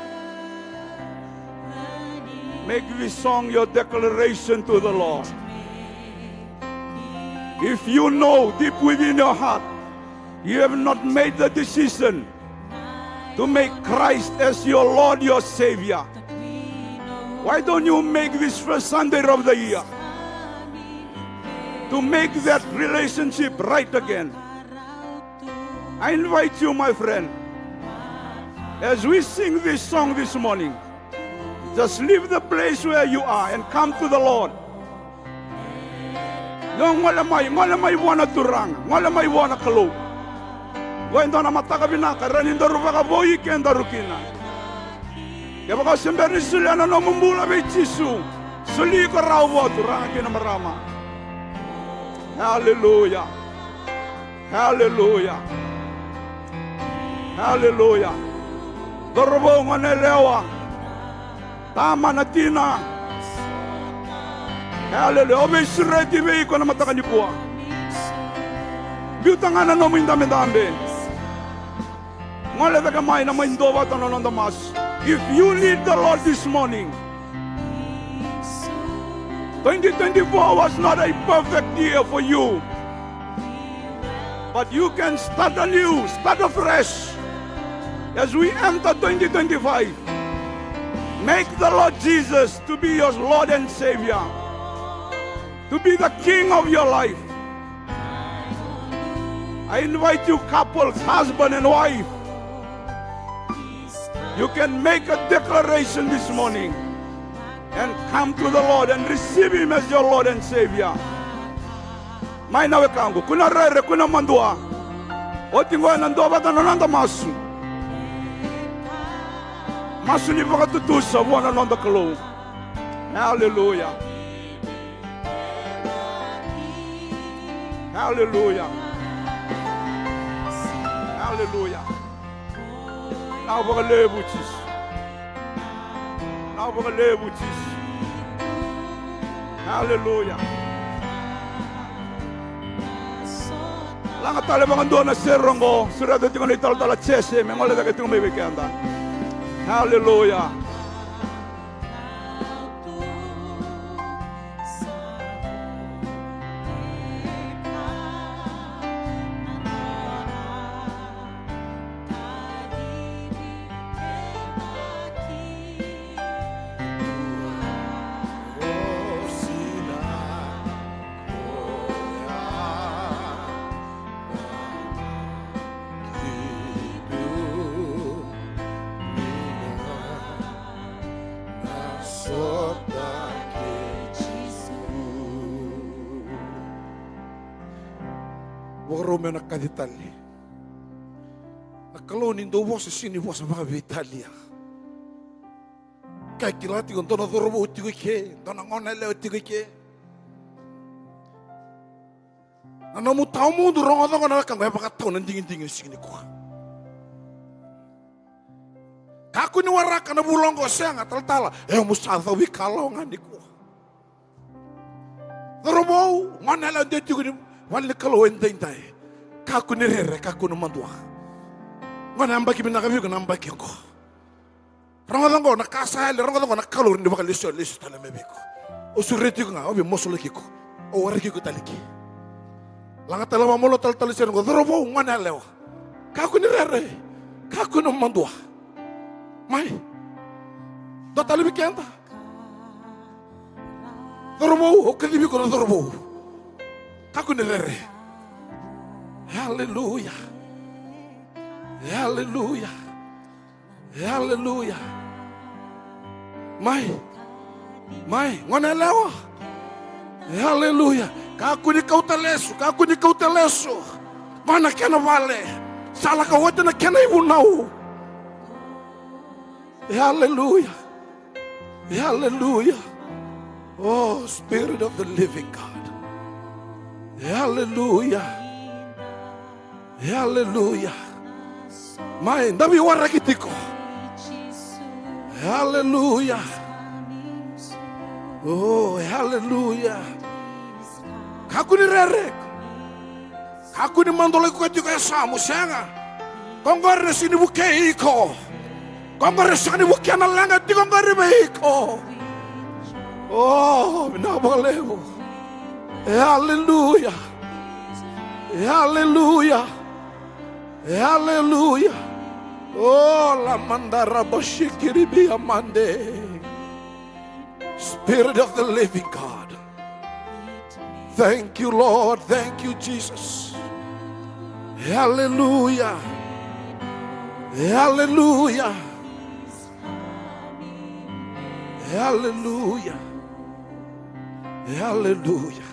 Make this song your declaration to the Lord. If you know deep within your heart you have not made the decision to make Christ as your Lord, your Savior, why don't you make this first Sunday of the year to make that relationship right again? I invite you, my friend, as we sing this song this morning, just leave the place where you are and come to the Lord. Io, gole mai, gole mai vua na Turaga, gole mai vua na Kalou. Qo e dua na mataka vinaka, rawa ni daru vakavoui kedaru kina. Kevaka o se bera ni solia na nomu bula vei Jisu, soli iko rawa vua, turaga kei na marama. Haleluya. Haleluya. Haleluya. Cauravou, goneyalewa, tama, na tina. Haleluya. Au veisureti vei iko na mataka nikua. Biuta ga na nomu idabedabe. Gole cake mai na mai duavata na noda masu. If you need the Lord this morning, twenty twenty-four was not a perfect year for you. But you can start anew, start afresh. As we enter twenty twenty-five, make the Lord Jesus to be your Lord and Savior, to be the King of your life. I invite you, couples, husband and wife, you can make a declaration this morning and come to the Lord and receive Him as your Lord and Savior. Mai na wekaqu, kua ni rere, kua ni madua. Oti qo ena duavata na noda masu. Masu ni vakatutusa vua na noda Kalou. Haleluya. Haleluya. Haleluya. Vinaka vakalevu Jisu. Vinaka vakalevu Jisu. Haleluya. Laga tale vakadua na sere oqo, sureta tiko na italatala Jese me gole cake tiko mai vei keda. Haleluya. Vakarau me na kaci tale. Na Kalou ni dau vosa, sega ni vosa vakaveitalia. Ka kila tiko, dua na cauravou tiko i ke, dua na goneyalewa tiko i ke. Na nomu tawamudu, rogoca qo na wekaqu, e vakatau na digidigi ni siga nikua. Kakua ni waraka na vula oqo, sega, talatala, e, mo sa cau ikalawa ga nikua. Cauravou, goneyalewa, de tiko ni vale ni Kalou edaidai. Kakua ni rere, kakua ni madua. Qo na yabaki vinaka vei iko na yabaki oqo. Rogoca qo na ka sa yali, rogoca qo na Kalou ni vakalesu, lesu tale mai vei iko. Au sureti iko ga, au via masulaki iko. Au waraki iko tale i ke. Laga tale vakamalua, talatala, sere qo, cauravou, goneyalewa. Kakua ni rere. Kakua ni madua. Mai. Dua tale vei keda. Cauravou, au kacivi iko na cauravou. Kakua ni rere. Haleluya. Haleluya. Haleluya. Mai. Mai, goneyalewa. Haleluya. Kakua ni kauta lesu, kakua ni kauta lesu. Qo na kena vale. Sa lako oti na kena ivunau. Haleluya. Haleluya. Oh, Spirit of the living God. Hallelujah. Hallelujah. Mai, da veiwaraki tiko. Hallelujah. Oh, hallelujah. Kakua ni rere. Kakua ni madolaki koya tiko e yasamu, sega. Ko qori na sega ni vukei iko. Ko qori na sega ni vukea na leqa tiko qori vei iko. Oh, vinaka vakalevu. E, aleluya. E, aleluya. E, aleluya. Oh, la mandara bashikiribia mande. Spirit of the living God. Thank you, Lord. Thank you, Jesus. Hallelujah. Hallelujah. Hallelujah. Hallelujah.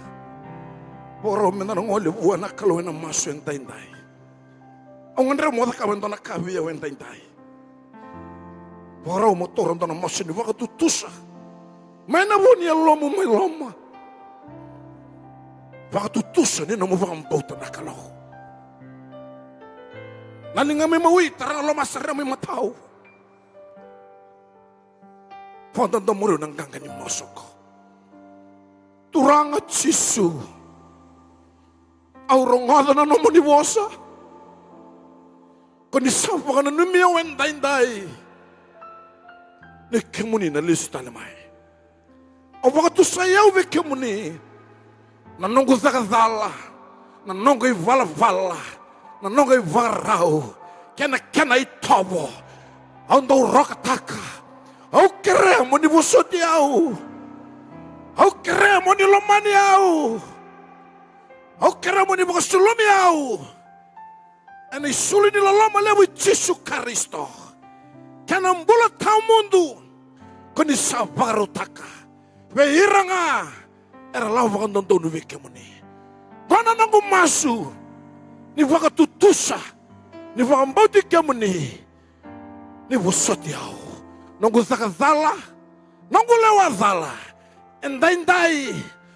Vakarau me da na gole vua na Kalou ena masu edaidai. Au gadreva mo cakava e dua na ka vei au edaidai. Vakarau mo taura dua na masu ni vakatutusa mai na vu ni yalomu mai loma. Vakatutusa ni nomu vakabauta na Kalou. Na liga mai mawi, tara na loma, sara mai matau. Vakadodonu mo rau na qaqa ni masu oqo. Turaga Jisu, au rogoca na nomuni vosa. Ko ni sa vakananumi au edaidai ni kemuni na lesu tale mai. Au vakatusai au vei kemuni, na noqu caka cala, na noqu ivalavala, na noqu ivakarau kei na kena itovo. Au dau rokataka. Au kerea mo ni vosoti au. Au kerea mo ni lomani au. Au kerea mo ni vakasulumi au ena isulu ni loloma levu i Jisu Karisito. Kei na bula tawamudu ko ni sa vakarautaka vei ira ga era lako vakadodonu vei kemuni. Ko na noqu masu ni vakatutusa, ni vakabauti kemuni, ni vosoti au. Noqu caka cala, noqu lewa cala, edaidai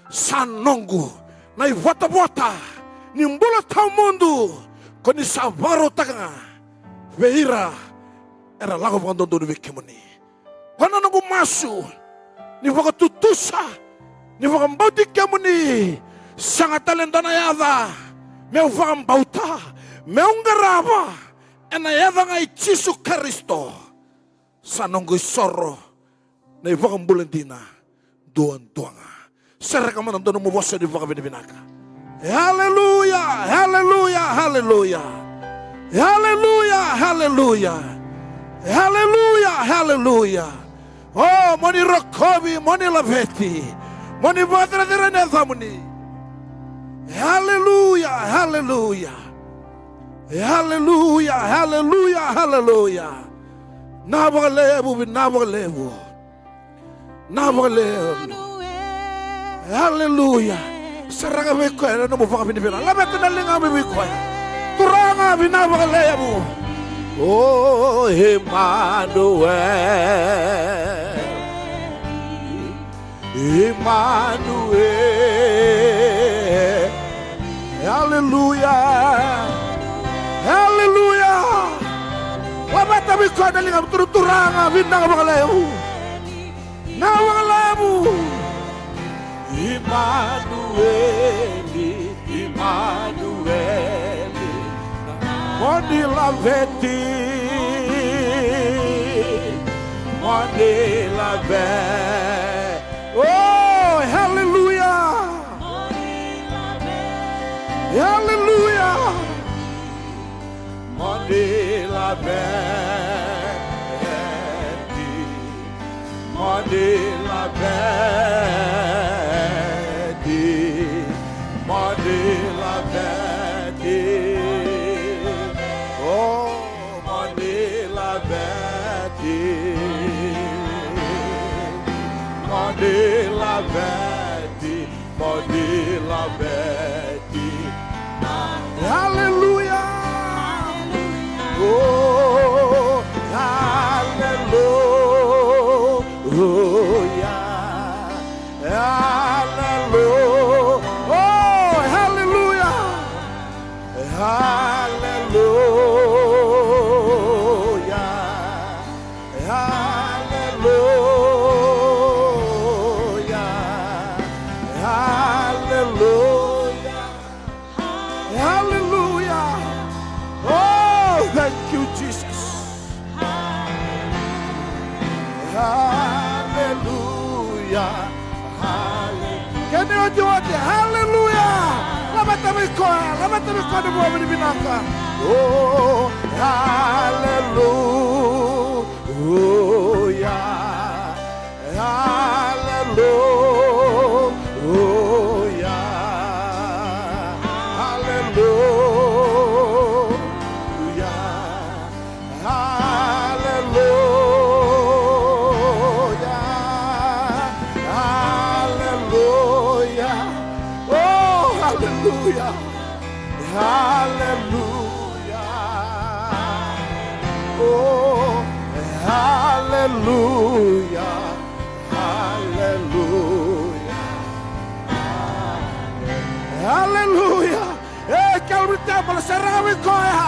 sa noqu na ivotavota ni bula tawamudu ko ni sa vakarautaka ga vei ira era lako vakadodonu vei kemuni. Ko na noqu masu ni vakatutusa, ni vakabauti kemuni. Sega tale dua na yaca meu vakabauta, meu qarava, ena yaca ga i Jisu Karisito. Sa noqu isoro na ivakabula dina duadua ga. Sereka mada dua nomu vosa ni vakavinavinaka. Haleluya, haleluya, haleluya. Haleluya, haleluya. Haleluya, haleluya. O, mo ni rokovi, mo ni laveti, mo ni vakaceracera na yacamuni. Haleluya, haleluya. Haleluya, haleluya, haleluya. Na vakalevu, na vakalevu. Na vakalevu. Haleluya. Sereka vei koya na nomu vakavinavinaka. Laveta na ligamu vei koya. Turaga, vinaka vakalevu. O Emanueli. Emanueli. Aleluya. Aleluya. Laveta vei koya na ligamu, turaga, vinaka vakalevu. Na vakalevu. Emanueli, Emanueli. Mo ni laveti. Mo ni laveti. Oh, haleluya. Haleluya. Mo ni laveti, mo ni laveti, mo ni laveti. Oh, mo ni laveti, mo ni laveti. Mo ni laveti. Aleluya. Oh, aleluya. Ni otioti, haleluya. Laveta vei koya, laveta vei koya na vakavinavinaka. Oh, haleluya. Haleluya. Haleluya. Haleluya. Haleluya. Oh, haleluya. Haleluya. Oh, haleluya. Haleluya. Haleluya. E, Calvary Temple, seravi koya.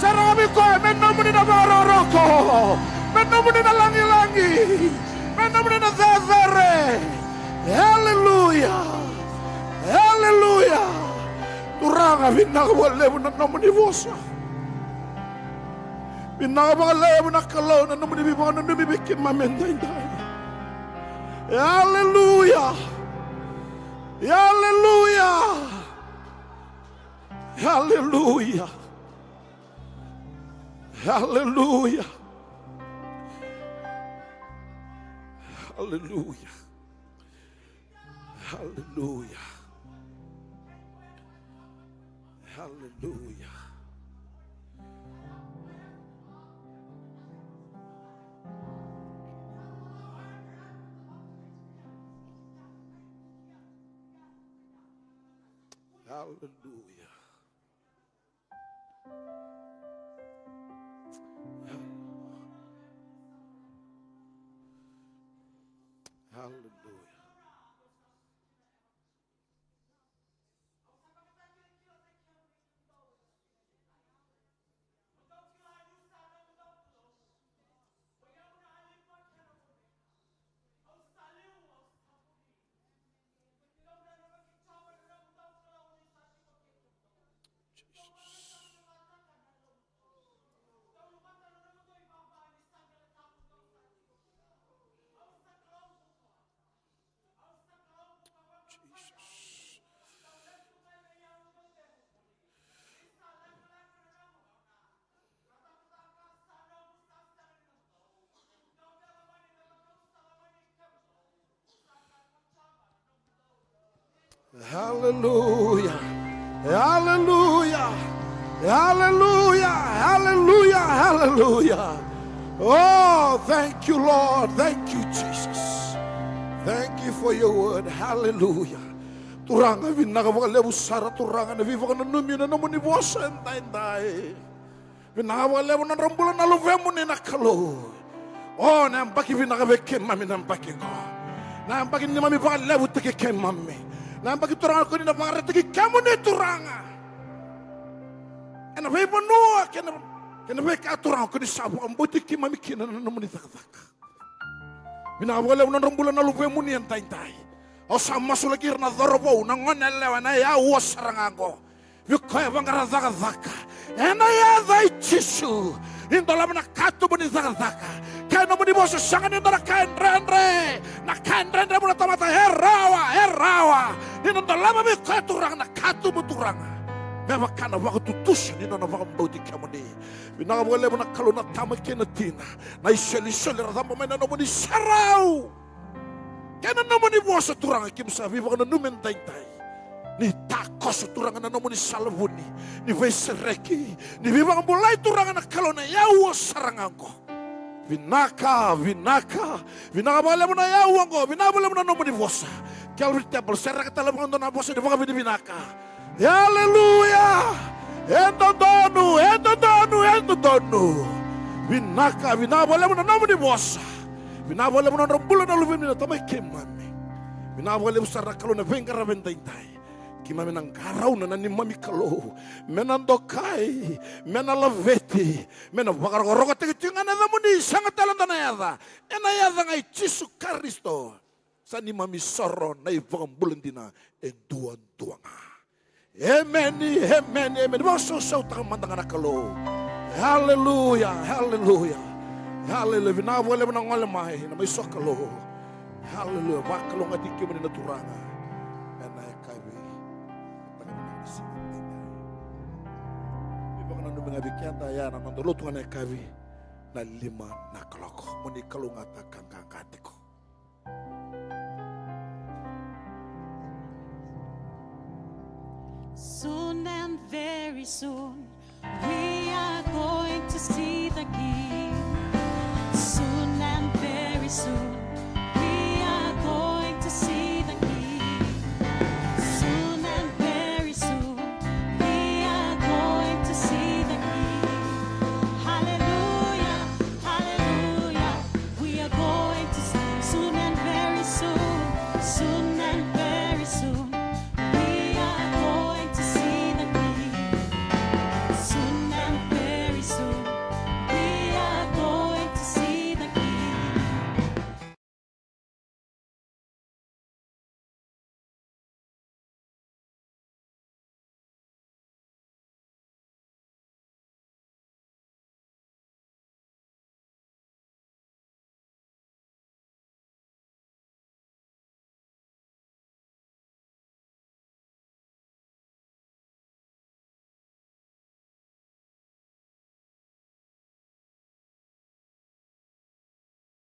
Seravi koya, me nomuni na vakarokoroko. Me nomuni na lagilagi. Me nomuni na cecere. Haleluya. Haleluya. Turaga, vinaka vakalevu na nomuni vosa. Vinaka vakalevu na Kalou na nomuni veivakananumi vei keimami edaidai. Haleluya. Haleluya. Haleluya. Haleluya. Haleluya. Haleluya. Haleluya. Haleluya. Haleluya. Haleluya. Haleluya. Haleluya. Haleluya. Haleluya. Oh, thank you, Lord. Thank you, Jesus. Thank you for your word. Haleluya. Turaga, vinaka vakalevu sara, Turaga, na veivakananumi na nomuni vosa edaidai. Vinaka vakalevu na nodra bula na luvemuni na Kalou. O, na yabaki vinaka vei keimami na yabaki qo. Na yabaki ni neimami vakalevutaki keimami. Na yabaki, Turaga, ko ni na vakaraitaki kemuni, Turaga, ena veivanua kei na, kei na veika, Turaga, ko ni sa vakabauti keimami kina na nomuni cakacaka. Vinaka vakalevu na nodra bula na luvemuni edaidai. Au sa masulaki ira na cauravou, na goneyalewa ena aua sara ga qo. Vei koya e vaqara cakacaka, ena yaca i Jisu, ni dolava na katuba ni cakacaka. Kei na nomuni vosa, sega ni dua na ka e dredre. Na ka e dredre vua na tamata e rawa, e rawa ni na dolava vei koya, Turaga, na katuba, Turaga, me vaka na vakatutusa ni nona vakabauti kemuni. Vinaka vakalevu na Kalou, na tama kei na tina, na isolisoli era caba mai na nomuni serau kei na nomuni vosa, Turaga, keimami sa veivakananumi edaidai. Ni takoso, Turaga, na nomuni sala vuni, ni veisereki, ni veivakabulai, Turaga na Kalou, na aua sara ga qo. Vinaka, vinaka, vinaka vakalevu na aua qo, vinaka vakalevu na nomuni vosa. Calvary Temple, sereka tale vakadua na vosa ni vakavinavinaka. Aleluya! E dodonu, e dodonu, e dodonu. Vinaka, vinaka vakalevu na nomuni vosa. Vinaka vakalevu na nodra bula na luvemuni na tama i keimami. Vinaka vakalevu sara na Kalou na veiqaravi edaidai. Keimami na qarauna na neimami Kalou me na dokai, me na laveti, me na vakarokorokotaki tiko ga na yacamuni, sega tale dua na yaca, ena yaca ga i Jisu Karisito. Sa neimami isoro na iVakabula dina e duadua ga. Emeni, emeni, emeni. Vakasausautaka mada ga na Kalou. Aleluya, aleluya, aleluya. Vinaka vakalevu na gole mai na mai sokalou. Aleluya. Vakalougatataki kemuni na Turaga. Ga vei keda ya na noda lotu ga na yakavi na lima na kaloko. Mo ni kalougata ka qaqa tiko. Soon and very soon, we are going to see the King. Soon and very soon,